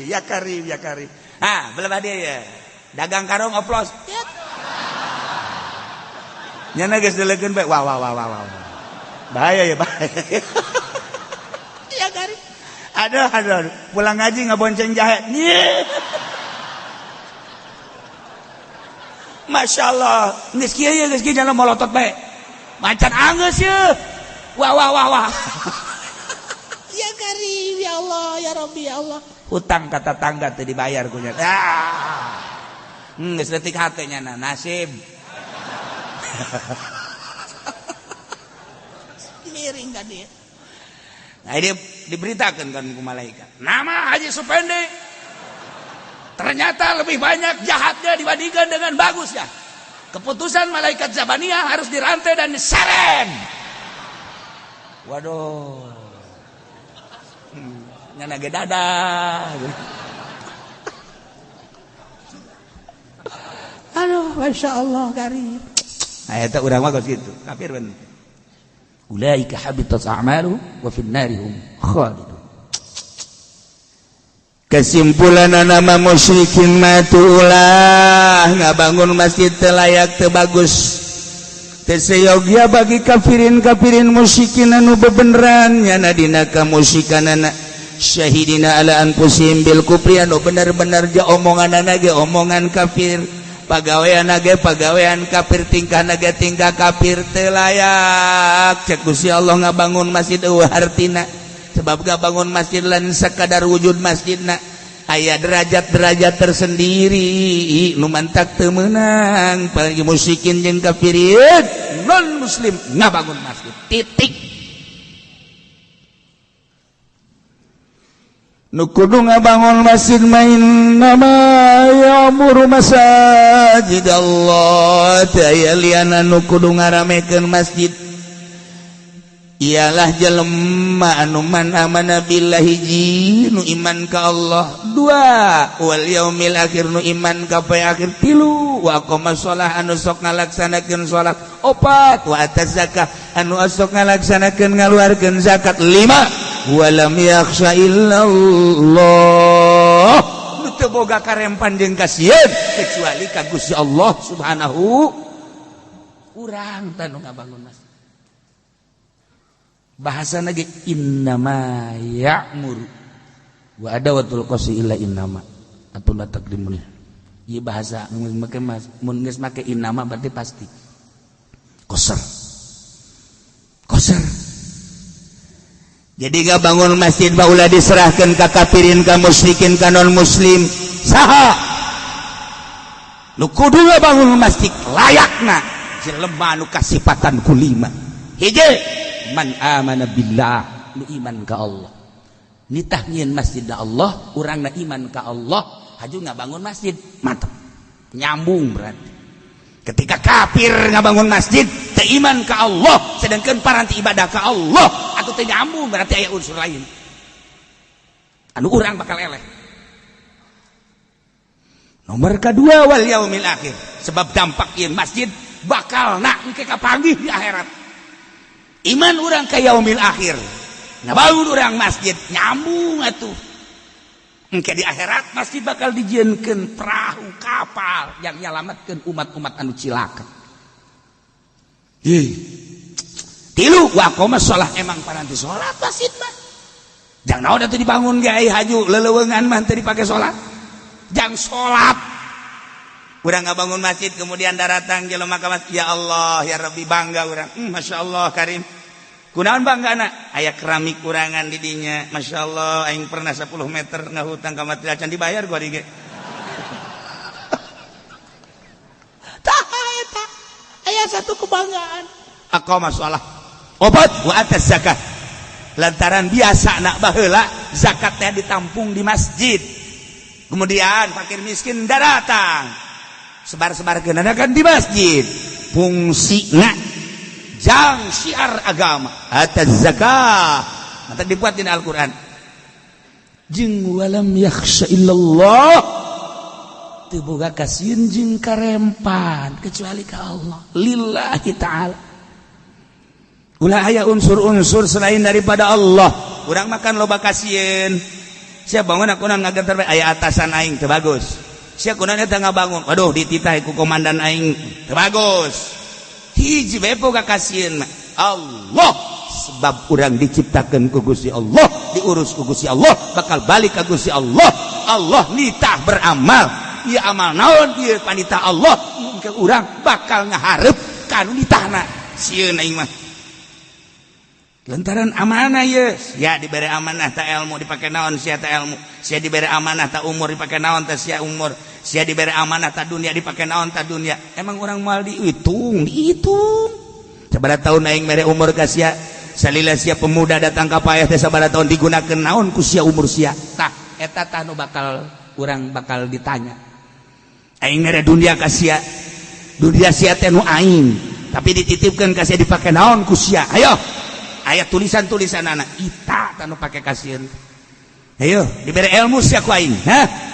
Ya karim, ya karim. Ah, belah dia ya. Dagang karung oplos. Nyana geus deulekeun bae. Wah wah wah wah wah. Bahaya ya, bahaya. Ya karim. Aduh, aduh, aduh. Pulang ngaji ngabonceng jahe. Masya Allah. Geus kieu ye, geus kieu jalan molotot bae. Macan anggeus ye. Wah wah wah wah. Ya karim, ya Allah, ya Rabbi, ya Allah. Hutang kata tangga teu dibayar ku nya. Ah. Geus leutik hate nya nasib. Miring ka dia. Nah, dia diberitakan kan ku malaikat. Nama Haji Supendi ternyata lebih banyak jahatnya dibandingkan dengan bagusnya. Keputusan malaikat Zabaniyah harus dirantai dan diseret. Waduh. Nyana ge dadah. Aduh, Masya Allah karim. Nah, eta urang mah geus kitu, kafir bener. Ulaika habitat a'maluhum wa fin narihum khalidun. Kesimpulan nama musyrikin matulah ngabangun masjid teu layak teu bagus. Teu seyogia bagi kafirin-kafirin musyrikin anu bebeneran nyana dina kamusyrikanana syahidina ala anfusihim bil kufri anu bener-bener ja omonganana ge omongan kafir. Pagawean ge pagawean kafir, tingkah ge tingkah kafir teu layak. Cek Gusti Allah ngabangun masjid eueuh hartina. Sebab ngabangun masjid lain sekadar wujud masjidna, aya derajat-derajat tersendiri nu mantak teu meunang bagi musyrikin jeung kafirin non muslim ngabangun masjid titik. Nu kudu ngabangun masjid main nama ya'muru masajid Allah teu aya liana nu kudu ngaramekeun masjid ialah jelema anu man amana billahi ji nu iman ka Allah, dua wal yaumil akhir nu iman ka poe akhir, tilu wa aqama shalah anu sok ngalaksanakeun salat, opat wa ataz zakah anu sok ngalaksanakeun ngaluarkeun zakat, lima walam yakhsha illallah nu teu boga karempan jeung kasieun kecuali ka Gusti Allah Subhanahu. Urang tah nu ngabangun masjid bahasa lagi innama ya'muru wa adawatul qasi illa innama atau la taqdimun. Ieu bahasa mun make mun geus make innama berarti pasti qasar. Qasar. Jadi gak bangun masjid baula diserahkan ka kafirin ka musyrikin ka non muslim. Saha nu kudu bangun masjid layakna jelema nu kasipatan ku lima. Hiji man amana billah nu iman ka Allah. Nitah nyieun masjid Allah, urangna iman ka Allah, haju ngabangun masjid, mantep. Nyambung berarti. Ketika kafir ngabangun masjid, teu iman ka Allah, sedangkan paranti ibadah ka Allah, atau teu nyambung berarti aya unsur lain. Anu urang bakal eleh. Nomor kedua wal yaumil akhir. Sebab dampak ieu masjid bakal nak engke kapanggih di akhirat. Iman urang ka yaumil akhir. Ngabangun urang masjid nyambung atuh. Engke di akhirat masjid bakal dijieunkeun perahu kapal yang nyalametkeun umat-umat anu cilaka. Ih. Tilu wa aqama shalah emang paranti salat masjid mah. Jang naon atuh dibangun ge ai haju leleuweungan mah teu dipake salat. Jang salat. Urang ngabangun masjid kemudian daratang jelema ka masjid, ya Allah ya Rabbi bangga urang. Masya Allah karim. Kunaon banggana? Aya keramik kurangan di dinya. Masya Allah aing pernah 10 meter ngahutang ka material can dibayar gua dige. Tah eta aya satu kebanggaan. Aqama shalah. Obat wa atas zakat. Lantaran biasa nak baheula zakatnya ditampung di masjid. Kemudian fakir miskin daratang. Sebar-sebar kan di masjid. Fungsina jang syiar agama atas zakah. Mata dibuat di Al-Qur'an. Jeung walam yakhsha illallah. Teu boga kasieun jeung karempan kecuali ka Allah. Lillahi ta'ala. Ulah aya unsur-unsur selain daripada Allah. Urang makan loba kasieun. Sia bangun aku ngageter aya atasan aing teu bagus. Sia kunaon eta ngabangun. Waduh dititah ku komandan aing teu bagus. Hiji bae boga kasieun mah Allah. Sebab urang diciptakeun ku Gusti Allah, diurus ku Gusti Allah, bakal balik ka Gusti Allah. Allah nitah beramal. Ieu amal naon ieu panitah Allah, ke urang bakal ngahareup ka nu nitahna. Sieun aing mah. Lantaran amanah ye, sia diberi amanah ta ilmu dipake naon sia ta ilmu, sia diberi amanah ta umur dipake naon ta sia umur, sia diberi amanah ta dunia dipake naon ta dunia. Emang urang moal dihitung, dihitung. Sabaraha tahun aing mere umur ka sia, salila sia pemuda datang ka paeh teh sabaraha tahun digunakeun naon ku sia umur sia. Tah eta tah nu bakal urang bakal ditanya. Aing mere dunia ka sia, dunia sia teh nu aing, tapi dititipkeun ka sia dipake naon ku sia. Ayo aya tulisan-tulisan anak ita tanu pake kasieun. Ayo diberi ilmu sia ku aing, hah?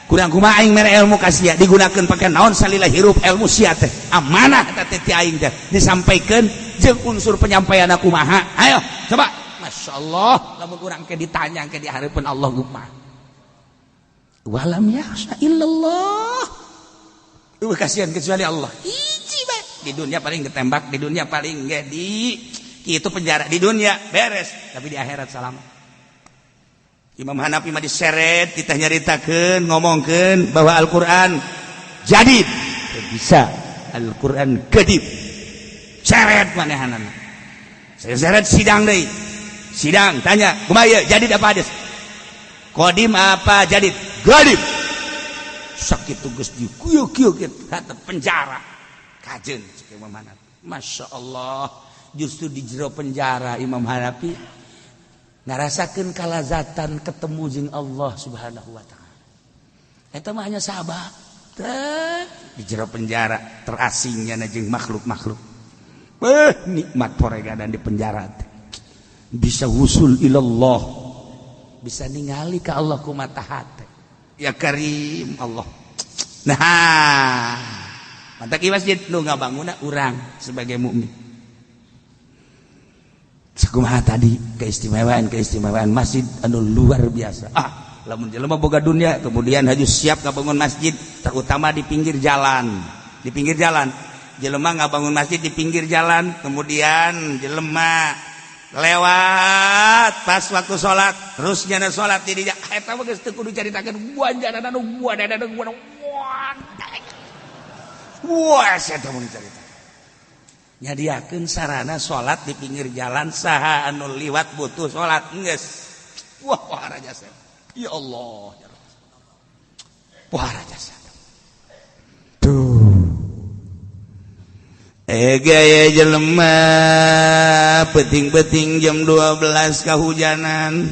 Kurang kumaha aing mere ilmu ka sia digunakeun pake naon salila hirup ilmu sia teh. Amanah eta teh ti aing teh disampaikeun jeung unsur penyampaian kumaha. Ayo coba. Masya Allah lamun urang ke ditanya ke di hareupeun Allah kumaha. Walam yakhsha illallah. Eueuh kasihan kecuali Allah. Hiji bae. Di dunia paling ditembak, di dunia paling ge di itu penjara di dunia beres, tapi di akhirat selamat. Imam Hanafi mah diseret, kita nyaritakeun, ngomongkeun bahwa Al-Qur'an jadid. Bisa Al-Qur'an kedip. Seret manehanana. Saya seret sidang deui. Sidang tanya, kumaha ieu jadid apa hadis? Qadim apa jadid? Gadib. Sakitu geus dikuyuk-kuyuk kitu penjara. Kajeun cek Imam Hanafi. Masya Allah. Justru di jero penjara Imam Hanafi ngarasakeun kalazatan ketemu jeung Allah Subhanahu wa taala. Eta mah hanya sahabat. Di jero penjara terasingnya jeung makhluk-makhluk. Nikmat poregadan di penjara teh. Bisa wusul ilallah. Bisa ningali ka Allah ku mata hate. Ya Karim Allah. Nah, mantak ieu masjid nu ngabangunna urang sebagai mukmin. Sakumaha tadi keistimewaan masjid anu luar biasa. Ah, lamun jelema boga dunia kemudian haju siap ngabangun masjid terutama di pinggir jalan. Di pinggir jalan. Jelema ngabangun masjid di pinggir jalan, kemudian jelema lewat pas waktu salat, terus nyana salat di dinya eta mah geus teu kudu caritakeun buanjana anu buana anu buana. Wah, eta mun carita. Nyadiakeun sarana salat di pinggir jalan saha anu liwat butuh salat geus. Wah, wah jasa. Ya Allah, ya Rabb. Wah jasa. Tuh. Gaya jelema peting-peting jam 12 kahujanan.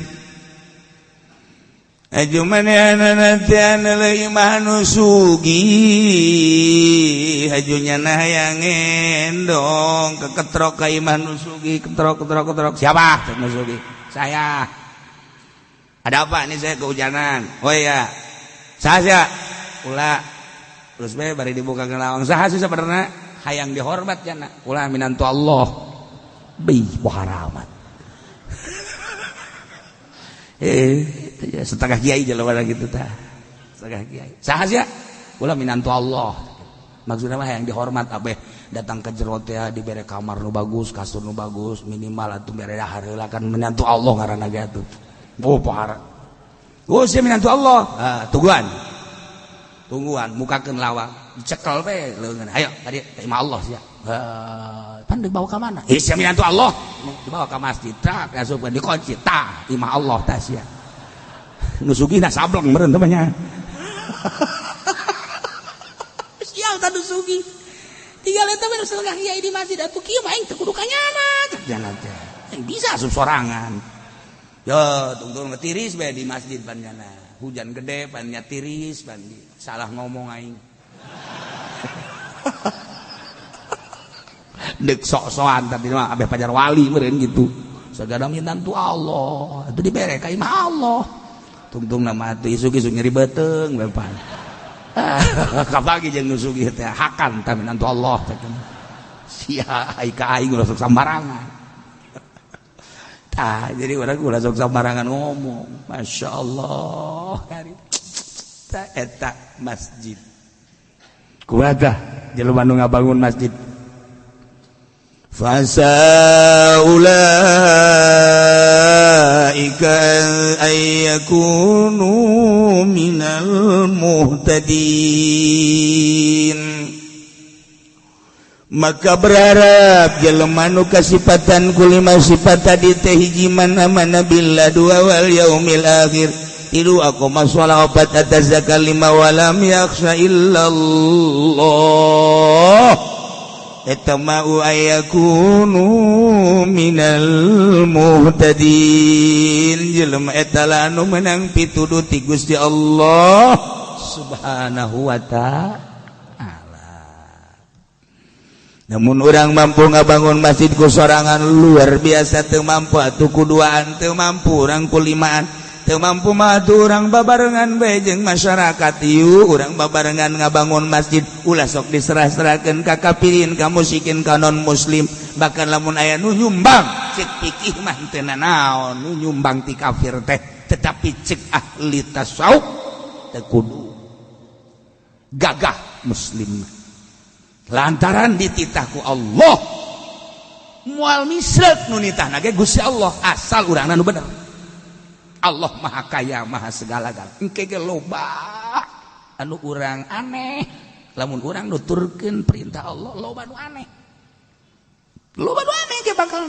Aju manehna teh imah nu sugih, aju nyana hayang ngendong keketrok ka imah nu sugih, ketrok ketrok ketrok. Siapa nu sugih? Saya. Ada apa? Ini saya kehujanan. Oh iya. Saha sia? Ulah. Terus bae bari dibuka lawang. Saha sih sebenarnya? Hayang dihormat jana. Ulah minantu Allah. Bih, poharamat. Setengah kiai jelema gitu tah. Setengah kiai. Saha sia? Ulah minantu Allah. Maksudna mah hayang dihormat abeh datang ke jero teh dibere kamar nu bagus, kasur nu bagus, minimal atuh bere dahar heula kan minantu Allah ngaranna ge atuh. Oh pohara. Oh sia minantu Allah. Ah, tungguan. Tungguan mukakeun lawang, dicekel we leungeun. Ayo tadi terima Allah sia. Pan dibawa ka mana? Eh sia minantu Allah. Dibawa ka masjid, tak asupkeun dikunci, tah imah Allah tah sia. Nu sugihna sableng meureun teh nya. Sial tah nu sugih. Tinggal eta mah setengah kiai di masjid atuh kieu mah aing teu kudu ka nyana. Jangan teh. Aing bisa asup sorangan. Yo tungtung tiris bae di masjid pan nyana. Hujan gede pan nya tiris pan salah ngomong aing. Dek sok-sokan tadi mah abeh pajar wali meureun gitu. Sagala minantu Allah atuh dibere ka imah Allah. Tungtung nama atuh isuk-isuk nyeri beuteung bae. Kapagi jeung nu sugih teh hakan tah minantu Allah teh. Sia ai ka aing ulah sok sambarangan. Tah jadi urang ulah sok sambarangan ngomong. Masya Allah kari. Tah eta masjid. Kumaha tah jelema nu ngabangun masjid? Fasa ulaika ayyakunu minal muhtadin. Maka berharap jelema nu kasipatan ku lima sifat tadi teh hiji mana-mana billah dua wal yaumil akhir tilu aqama shalah opat atas zakat lima walam yakhsha illallah eta ma'u ayakunu minal muhtadin. Jelema eta lah anu menang pituduh ti Gusti Allah Subhanahu wa ta'ala. Namun orang mampu ngabangun masjid ku sorangan luar biasa teu mampu atuh ku duaan teu mampu urang ku limaan teu mampu mah atuh urang babarengan bae jeung masyarakat ieu urang babarengan ngabangun masjid ulah sok diserah-serahkeun ka kafirin ka musyrikin ka non muslim bahkan lamun aya nu nyumbang cek pikih mah teu nanaon nu nyumbang ti kafir teh tetapi cek ahli tasawuf teu kudu gagah muslim lantaran dititahku Allah moal misrek nu nitahna ge Gusti Allah asal urangna nu bener. Allah maha kaya maha segala-gala engke ge loba anu urang aneh lamun urang nuturkeun perintah Allah loba nu aneh loba nu aneh ge bakal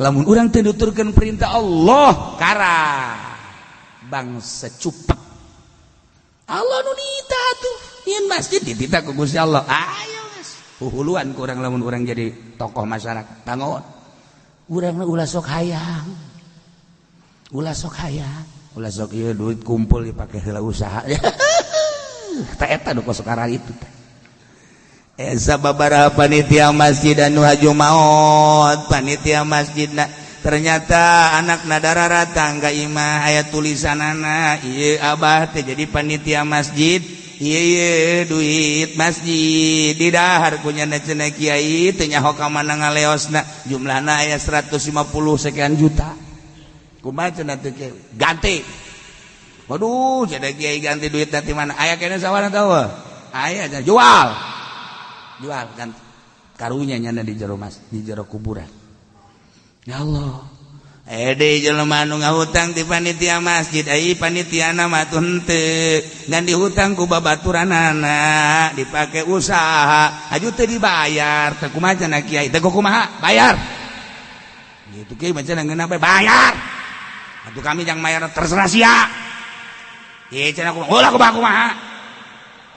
lamun urang teu nuturkeun perintah Allah kara bangsa cupek Allah nu nitah tuh nyin masjid dititah ku Gusti Allah ayo geus huhuluan ku urang lamun urang jadi tokoh masyarakat bangun urang ulah sok hayang ulah sok hayang ulah sok ieu duit kumpul dipake heula usaha tah eta nu kos itu teh Esa babaraha panitia masjid anu haju maot panitia masjidna ternyata anak nadara ratang ka imah aya tulisanana ieu abah teh jadi panitia masjid ieu duit masjid didahar ku nyana cenah kiai teu nyaho ka mana ngaleosna jumlahna aya 150 sekian juta kumaha cenah teh ganti waduh cenah kiai ganti duit ti mana aya keneh sawarna tahu aya jual jual ganti karunya nyana di jero mas di jero kuburan ya Allah deui jelema anu ngahutang ti panitia masjid ai panitiana mah tuh henteu ngan dihutang ku babaturanana dipake usaha aju teu dibayar teu kumaha cenah kiai teu kumaha bayar gitu kiai mah cenah ngeunah bae bayar atuh kami jang bayar terserah sia ieu cenah kumaha ulah kumaha kumaha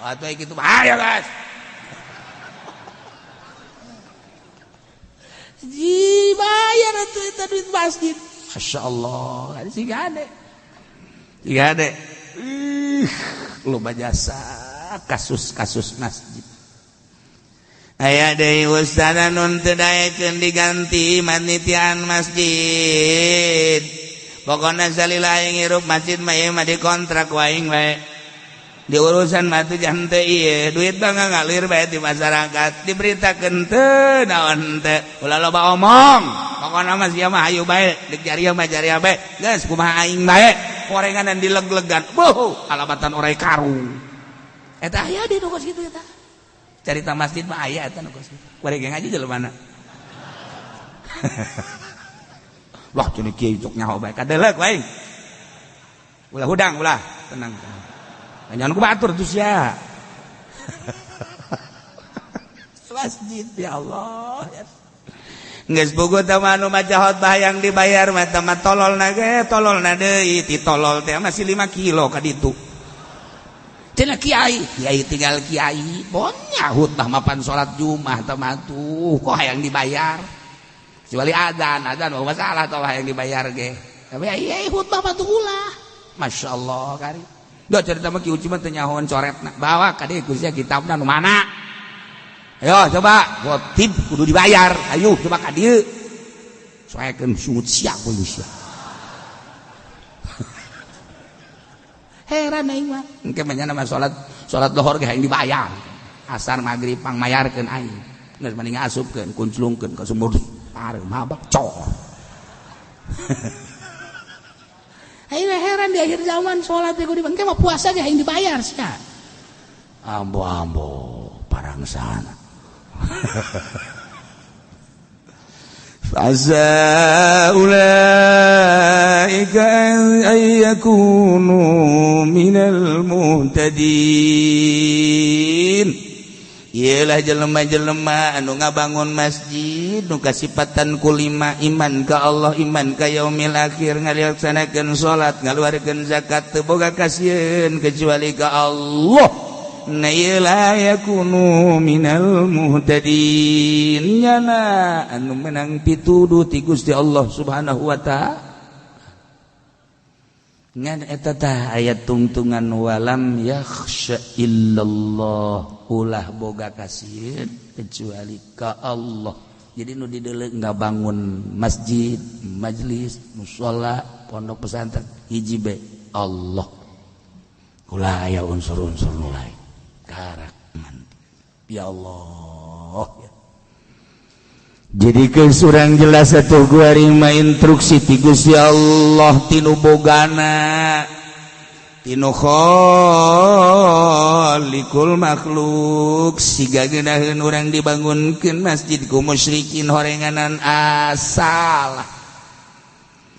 atuh kitu bahaya guys dibayar atuh eta duit masjid. Masya Allah, siga ade. Siga ade. Ih, loba jasa kasus-kasus masjid. Aya deui ustaz anu teu daekeun diganti manitiaan masjid. Pokona salila aing hirup masjid mah ieu mah dikontrak ku aing bae. Di urusan mah teu jangan teu ieu, duit mah ngalir bae di masyarakat, diberitakeun teu naon teu, ulah loba omong. Pokona mah sia mah hayu bae, deuk jariah mah jariah bae. Geus kumaha aing bae, korenganan dileg-legan. Beuh, alabatan orai karung. Eta aya di nu kos kitu eta. Carita masjid mah aya eta nu kos kitu. Kuari ge ngaji jelema mana. Wah, cenah kiai cok nyaho bae kadeleuk aing. Ulah hudang ulah, tenang. Jangan ku batur tuh sia. Masjid ya Allah. Geus bogo teh mah anu maca khotbah yang dibayar mah teh mah tololna ge tololna deui ti tolol teh masih 5 kilo ka ditu. Cenah kiai, kiai tinggal kiai, bonya khutbah mapan salat Jumat teh mah tuh kok hayang dibayar. Kecuali adzan, adzan mah masalah teh hayang dibayar ge. Tapi kiai khutbah mah tuh ulah. Masya Allah kari. Duh cerita mah Ki Uci mah teu nyahoan coretna. Bawa ka dieu ku sia kitabna nu mana? Ayo coba, khotib kudu dibayar. Ayo coba ka dieu. Soekeun sungut sia polisi. Heran aing mah. Engke mah nya mah salat salat lohor ge hayang dibayar. Asar magrib pangmayarkeun aing. Geus mending asupkeun kunclungkeun ka sumur pareuh mabak cor. Aing heran di akhir zaman salat teh kudu engke mah puasa ge hayang dibayar sia. Ambo-ambo parangsana. Fasa ulaika ay yakunu minal muhtadin. Iyalah jelema-jelema anu ngabangun masjid nu kasipatan ku lima iman ka Allah, iman ka yaumil akhir, ngalaksanakeun salat, ngaluarkeun zakat, teu boga kasieun kecuali ka Allah. Na iyalah yakunu minal muhtadin. Nyana anu menang pituduh ti Gusti Allah Subhanahu wa ta'ala. Ngan eta tah ayat tungtungan walam yakhsha illallah, ulah boga kasieun kecuali ka Allah. Jadi nu dideuleu ngabangun masjid, majelis, musala, pondok pesantren hiji be Allah. Ulah aya unsur-unsur nu lain. Karak ya Allah. Jadi kesurang jelas atuh gua mah instruksi ti Gusti Allah tinu bogana tinu khaliqul makhluk siga geunaheun urang dibangunkeun masjid ku musyrikin horenganan asal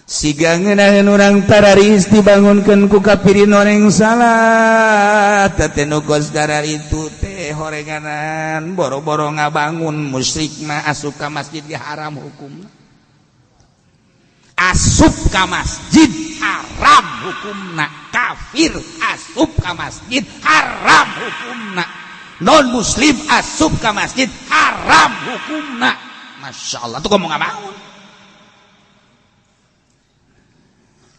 siga ngeunaheun urang tararis dibangunkeun ku kafirin oreng salah teh nu kos itu teh horenganan boro-boro ngabangun musyrik mah asup ka masjid ge haram hukumna, asup ka masjid haram hukumna, kafir asup ka masjid haram hukumna, non muslim asup ka masjid haram hukumna. Masya Allah tuh ngomong ngabangun.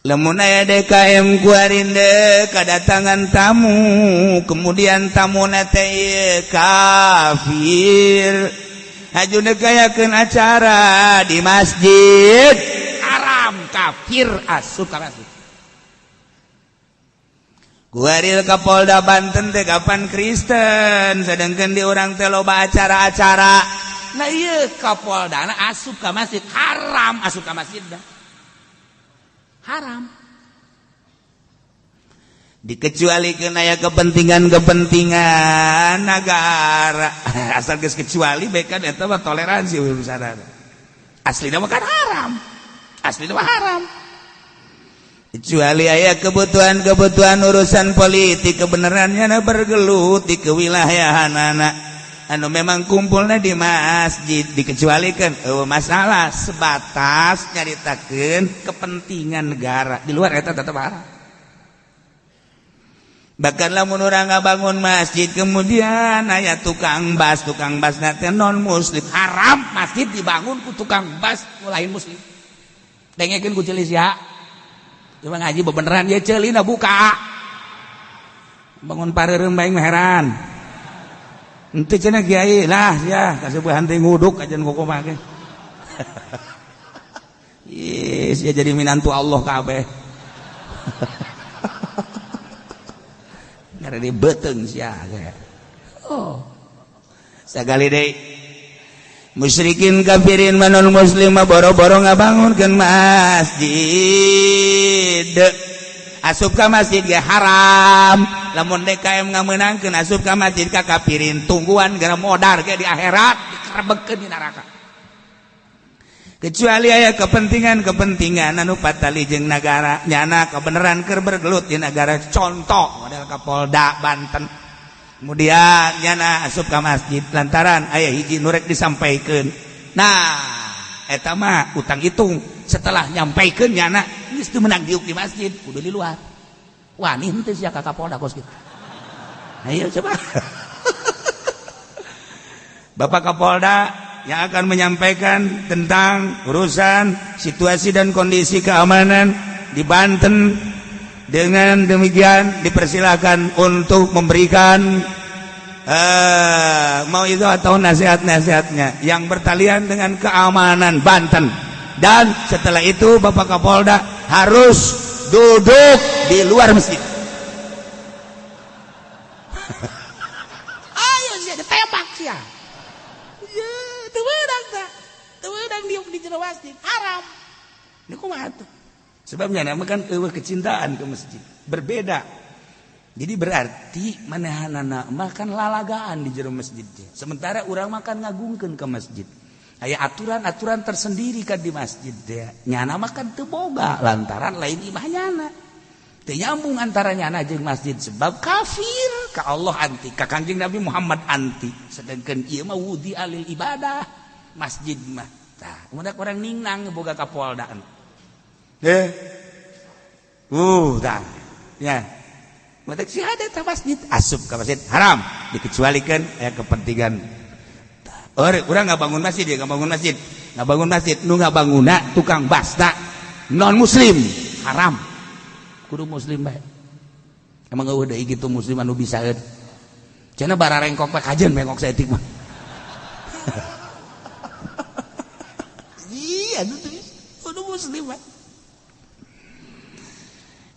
Lamun aya DKM kuarinde kedatangan tamu, kemudian tamuna teh kafir, haju negayakeun acara di masjid haram, kafir asup ka masjid. Kuaril ka Polda Banten teh kapan Kristen, sedangkan di urang teh loba acara-acara. Nah ieu Kapoldana asup ka masjid haram, asup ka masjid dah. Haram. Dikecualikan aya kepentingan-kepentingan negara. Asal geus kecuali bae kan eta mah toleransi urusanana. Aslina mah kan haram. Aslina mah haram. Kecuali aya kebutuhan-kebutuhan urusan politik kebenarannya na bergelut di kewilayahanana. Anu memang kumpulnya di masjid dikecualikan masalah sebatas nyaritakeun kepentingan negara di luar eta tetep haram. Bahkan lamun urang ngabangun masjid kemudian aya tukang bas teh non muslim haram, masjid dibangun ku tukang bas ku lain muslim. Dengekeun ku ceuli sia. Cuma ngaji bebeneran ye ceulina buka. Bangun pareureum bae mah heran. Ente cenah kiai lah sia kasepuhan teh nguduk ajan kumaha ge. Ih, sia jadi minantu Allah kabeh. Ngare beuteung sia ge. Oh. Sagali deui. Musyrikin kafirin manon muslim mah boro-boro ngabangunkeun masjid. Asup ka masjid ge haram. Lamun DKM ngamenangkeun asup ka masjid ka kafirin tungguan gara modar ge di akhirat dikerebegkeun di neraka. Kecuali aya kepentingan-kepentingan anu patali jeung nagara nyana kebenaran keur bergelut di nagara, contoh model Kapolda Banten. Kemudian nyana asup ka masjid lantaran aya hiji nu rek disampaikeun. Nah, eta mah utang hitung setelah nyampaikeun nyana geus teu meunang diuk di masjid kudu di luar. Wani henteu sia ka Kapolda kos kitu. Ayo coba. Bapak Kapolda yang akan menyampaikan tentang urusan situasi dan kondisi keamanan di Banten. Dengan demikian dipersilakan untuk memberikan mau itu atau nasihat-nasihatnya yang bertalian dengan keamanan Banten. Dan setelah itu Bapak Kapolda harus duduk di luar masjid. Ayo sia ditembak sia. Ye, teu meunang tah. Teu meunang diuk di jero masjid, haram. Ini kumaha tuh? Sebabnya nama kan eueuh kecintaan ke masjid. Berbeda. Jadi berarti manehanana mah kan lalagaan di jero masjid. Sementara urang mah kan ngagungkeun ke masjid. Aya aturan-aturan tersendiri kan di masjid teh. Nyana mah kan teu boga lantaran lain imah nyana. Teu nyambung antara nyana jeung masjid sebab kafir ka Allah anti, ka Kangjeng Nabi Muhammad anti. Sedangkan ieu mah wudi alil ibadah masjid mah. Tah, mun urang ningnang boga kapoldaan. Tah. Ya. Matak si ada ta masjid asup ka masjid haram dikecualikan aya kepentingan. Urang ngabangun masjid ya, ngabangun masjid. Ngabangun masjid nu ngabanguna tukang basta non muslim haram. Kudu muslim bae. Emang eueuh deui kitu muslim anu bisaeun. Cenah bararengkok bae kajeun bengkok saeutik mah. Iya, kudu muslim bae.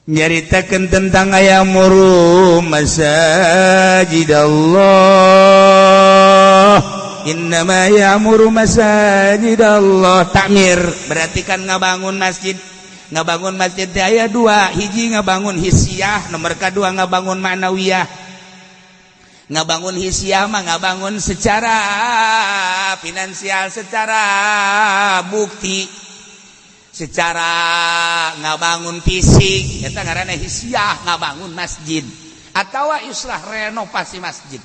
Nyaritakeun tentang ayamuru masajid Allah. Innama ya'muru masajid Allah. Takmir berarti kan ngabangun masjid. Ngabangun masjid teh aya dua, hiji ngabangun hisiah, nomor kadua ngabangun ma'nawiyah. Ngabangun hisiah mah ngabangun secara finansial, secara bukti, secara ngabangun fisik, eta ngaranna hisiah, ngabangun masjid atawa islah renovasi masjid.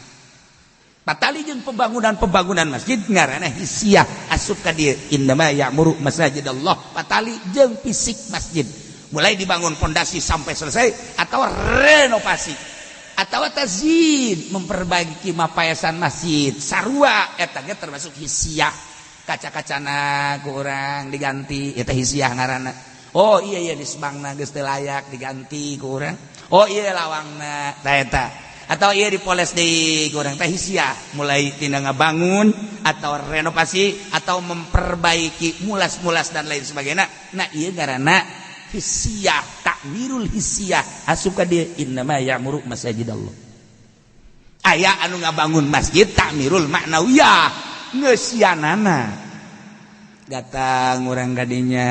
Patali jeung pembangunan-pembangunan masjid ngaranna hisiah asup ka dieu innama ya'muru masajid Allah. Patali jeung fisik masjid mulai dibangun pondasi sampai selesai atau renovasi atau tazyin memperbaiki mapayasan masjid sarua eta ge termasuk hisiah. Kaca-kacana ku urang diganti eta hisiah ngaranna. Oh iya iya disbangna geus teu layak diganti ku urang. Oh iya lawangna ta eta. Atau iya dipoles deui ku urang teh hisiah, mulai tina ngabangun atau renovasi atau memperbaiki mulas-mulas dan lain sebagainya. Nah ieu ngaranna hisiah, takmirul hisiah asup ka dieu innama ya'muru masajid Allah. Aya anu ngabangun masjid takmirul ma'nawiyah ngeusianana. Datang urang kadinya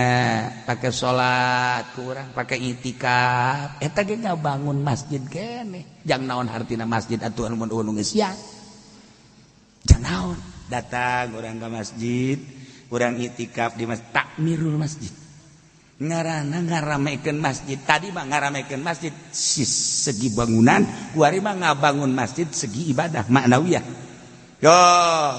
pakai salat, kurang pakai itikaf, eta ge ngabangun masjid keneh. Jang naon hartina masjid atuh anu mun ngeusian. Jang naon? Datang urang ka masjid, urang itikaf di masjid, takmirul masjid. Ngaranna ngaramekeun masjid. Tadi mah ngaramekeun masjid segi bangunan, kuari mah ngabangun masjid segi ibadah maknawiyah. Yo,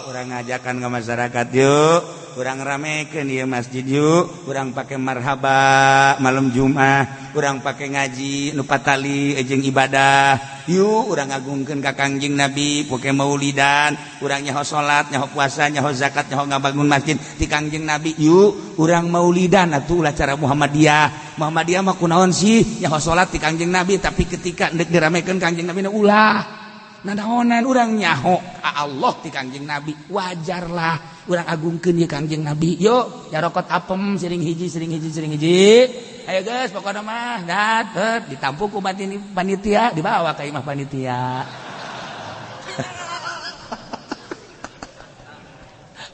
urang ngajakan ke masyarakat yuk, urang ramekeun ieu masjid yuk, urang pake marhaba malam Jumat, urang pake ngaji nu patali jeung ibadah, yuk urang ngagungkeun ka Kangjeng Nabi, pake maulidan, urang nyaho salat, nyaho puasa, nyaho zakat, nyaho ngabangun masjid ti Kangjeng Nabi, yuk urang maulidan atuh ulah cara Muhammadiyah. Muhammadiyah mah kunaon sih nyaho salat ti Kangjeng Nabi, tapi ketika deuk diramekeun Kangjeng Nabi ulah. Nanaonan urang nyaho ka Allah ti Kangjeng Nabi, wajarlah urang agungkeun ye Kangjeng Nabi. Yuk jarokot apem siring hiji siring hiji siring hiji. Ayo geus pokona mah dat ditampung ku panitia dibawa ka imah panitia.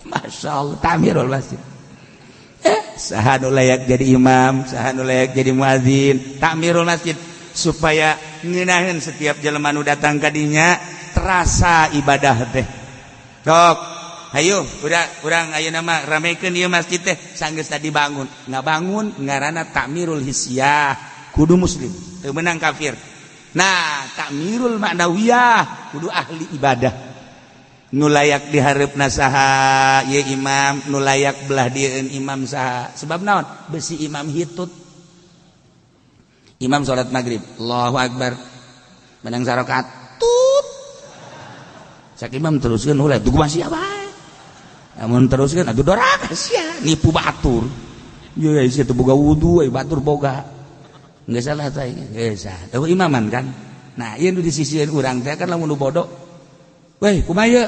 Masyaallah tamirul masjid. Saha nu layak jadi imam, saha nu layak jadi muazin, takmirul masjid supaya ngeunaheun setiap jelema nu datang ka dinya terasa ibadah teh. Dok, hayu urang ayeuna mah ramekeun ieu masjid teh sanggeus tadi bangun. Ngabangun ngaranna takmirul hissiyah, kudu muslim, teu meunang kafir. Nah, takmirul ma'nawiyah kudu ahli ibadah. Nu layak dihareupna saha ieu imam, nu layak belah dieun imam saha. Sebab naon? Besi imam hitut. Imam salat maghrib, Allahu Akbar, menang sarokat, tut. Cak imam teruskeun ulah, duh masih apa? Namun teruskeun, aduh doraka sia, nipu batur. Ye sia teu boga wudu, batur boga. Geus salah teh, geus salah. Eueuh imaman kan. Nah, ieu nu disisieun urang teh kan lamun nu bodoh. Weh, kumaha ieu?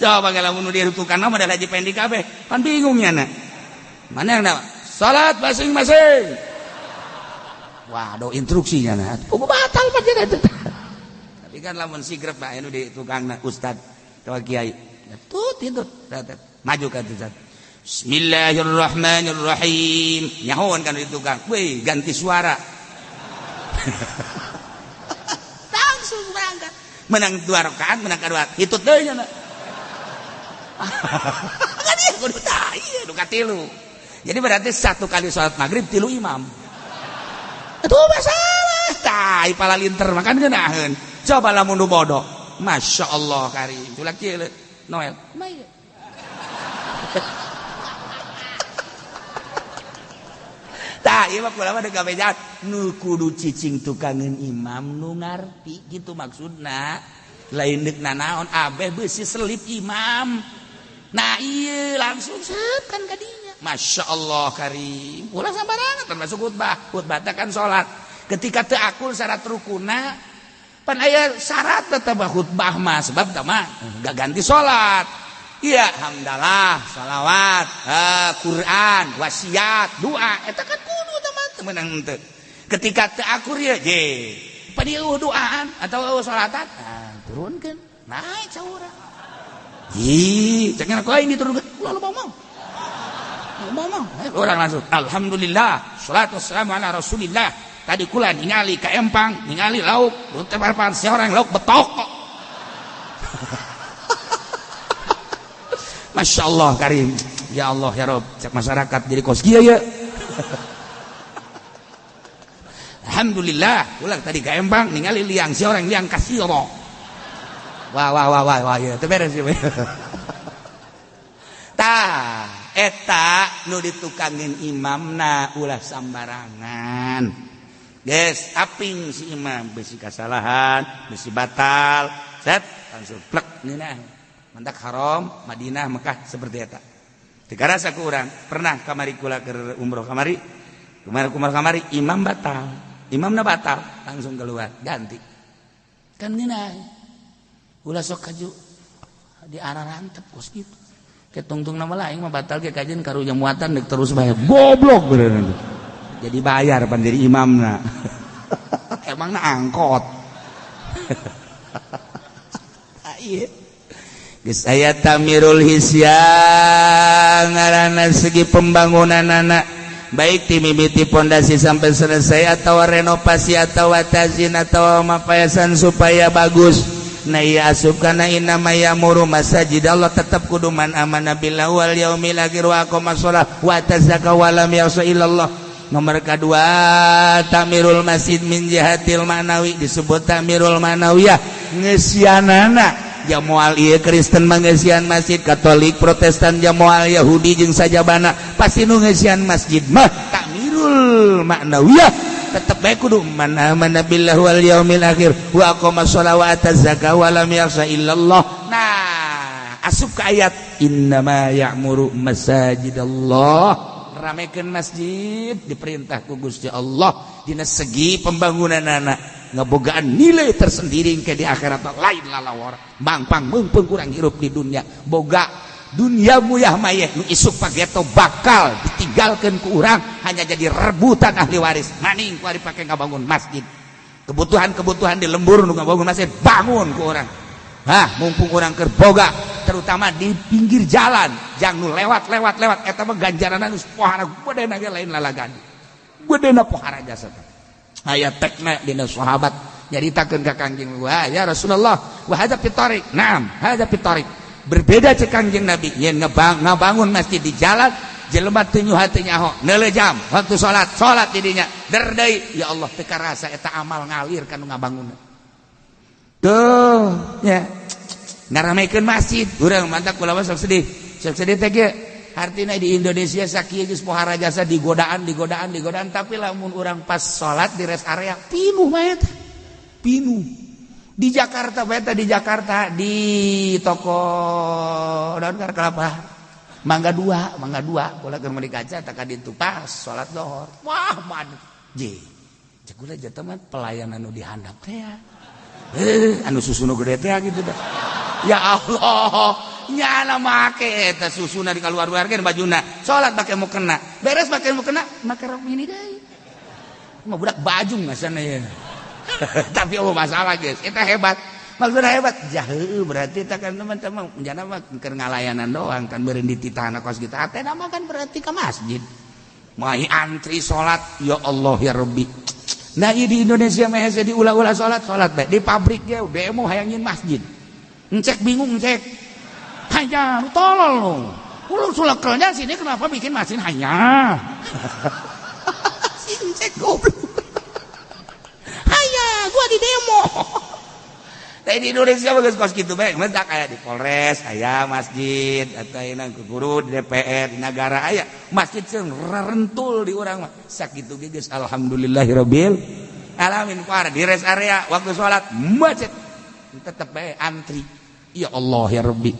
Coba lamun nu dirutukan mah model Haji Pendi kabeh, pan bingung nya na. Mana yang nama? Salat masing-masing. Waduh instruksinya nah. Oh, batal pan eta. Tapi kan lamun sigrep Pak anu di tukangna ustad atawa kiai. Tut itu maju ka ustad. Bismillahirrahmanirrahim. Nyahoan kan di tukang. Weh, ganti suara. Langsung berangkat. Menang 2 rakaat, menang kedua. Hitut deui nya. Kan ieu kudu tah ieu nu katilu. Jadi berarti 1 kali salat maghrib 3 imam. Itu masalah. Tah pala linter makan geunaheun. Coba lamun nu bodoh. Masya Allah karim. Culak kieu Noel. Kumaha ieu? Tah ieu mah kula mah deuk kabejaan nu kudu cicing tukangeun imam nu ngarti kitu maksudna. Lain deuk nanaon abeh beusi selip imam. Nah ieu langsung set kan kadinya. Masya Allah karim. Ulah sambarangan termasuk khutbah. Khutbah teh kan salat. Ketika teu akul syarat rukuna pan aya syarat tetep khutbah mah sebab tah mah gak ganti salat. Iya hamdalah, salawat, Quran, wasiat, doa eta kan kudu tah mah teu meunang henteu. Ketika teu akur ye je pan ieu doaan atau eueuh salatan, nah, turunkeun naik saurang. Ih, cenah ku aing diturunkeun. Ulah loba omong. Ngomong, orang langsung alhamdulillah, salatu wassalamu ala rasulillah. Tadi kula ningali ka empang, ningali lauk, teu parpan seorang lauk betok kok. Masya Allah karim. Ya Allah ya Rob, cek masyarakat jadi kos kieu ya. Alhamdulillah, ulang tadi ka empang ningali liang seorang liang kasih Allah. Wah wah wah wah wah ya, teu beres ieu. Tah eta nu ditukangin imamna ulah sambarangan. Guys, aping si imam besi kasalahan, besi batal, set langsung plek ngeunah. Mantak haram, Madinah, Mekah seperti eta. Teu karasa ku urang, pernah kamari kula keur umroh kamari, kemarin umroh kamari imam batal, imamna batal, langsung keluar, ganti. Kan ngeunah. Ulah sok kaju di arah rantep kos kitu. Ketungtung nama lain mah batal ge kajian karunya muatan dek terus bayar goblok beneran. Jadi bayar pan jadi imamna. Emangna angkot. Ieu geus aya tamirul hisyang ngaranna segi pembangunan anak baik ti mimiti pondasi sampai selesai atau renovasi atau tazin atau mapayasan supaya bagus. Nah iya asup kana innama ya'muru masajid Allah tetap kudu man amana billahi wal yaumil akhir wa aqama shalah wa tazakka wa lam ya'sa illallah. Nomor kedua tamirul masjid min jihatil ma'nawi disebut tamirul ma'nawiyah ngeusianana ja moal ieu Kristen mangeusian masjid, Katolik, Protestan ja moal Yahudi jeung sajabana pasti nu ngeusian masjid mah tamirul ma'nawiyah tetep bae kudu man amana billahi wal yaumil akhir wa aqama shalah wa ataz zakah wa lam yakhsha illallah. Nah, asup ke ayat innama ya'muru masajidallah, ramekeun masjid diperintah ku Gusti Allah dina segi pembangunan anak ngebogaan nilai tersendiri ke di akhirat lain lalawar mangpang meungpeung kurang hirup di dunia boga dunia muyah mayeh nu isuk pageto bakal ditinggalkeun ku urang hanya jadi rebutan ahli waris maning ku ari pake ngabangun masjid kebutuhan-kebutuhan di lembur nu ngabangun masjid bangun ku urang hah mumpung urang keur boga terutama di pinggir jalan jang nu lewat lewat lewat eta mah ganjaranna geus pohara bedena ge lain lalagan bedena pohara jasa aya tekna dina sahabat nyaritakeun ka Kangjeng wah ya Rasulullah wa hadza fi tariq naam hadza fi tariq berbeda cek Kangjeng Nabi yen ngabangun masjid di jalan jelema teu nyuha teu nyaho neuleuh jam waktu salat salat di dinya der deui ya Allah teu karasa eta amal ngalir ka nu ngabangunna tuh nya ngaramekeun masjid urang mantak kula mah sok sedih teh kieu artina di Indonesia sakieu geus pohara jasa digodaan digodaan digodaan tapi lamun urang pas salat di rest area pinuh mah eta pinuh di Jakarta bae di Jakarta di toko daun kelapa Mangga dua kula keur meuli kaca tak ka ditu pas salat lohor wah man je cek kula jatuh mah pelayanan nu dihandap teh ya anu susu nu gede teh gitu dah. Ya Allah Nyana make eta susuna di kaluar-luarkeun bajuna. Salat make mukena. Beres make mukena, make rok mini deui. Mah budak bajung ngasana ya. Tapi oh masalah, guys, eta hebat. Maksudnya hebat. Jaheu berarti eta kan teman-teman jana mah keur ngalayanan doang kan beureun dititahna kos kitu. Atena mah kan berarti ke masjid. Mai antri salat, ya Allah ya Rabbi. Nah, di Indonesia mah hese diulah-ulah salat, salat bae. Di pabrik ge demo hayang nyieun masjid. Encek bingung encek. Hanya lu tolol lu. Lu sulakelnya sini kenapa bikin masjid hanya? Si encek goblok. Hanya gua di demo. Tapi di Indonesia bagus kos gitu bae, mentak aya di Polres, aya masjid atau aya ke guru di DPR, di negara aya masjid sing rentul di urang mah. Sakitu ge geus alhamdulillahirabbil alamin. Par di rest area waktu salat macet tetep bae antri. Ya Allah ya Rabbi.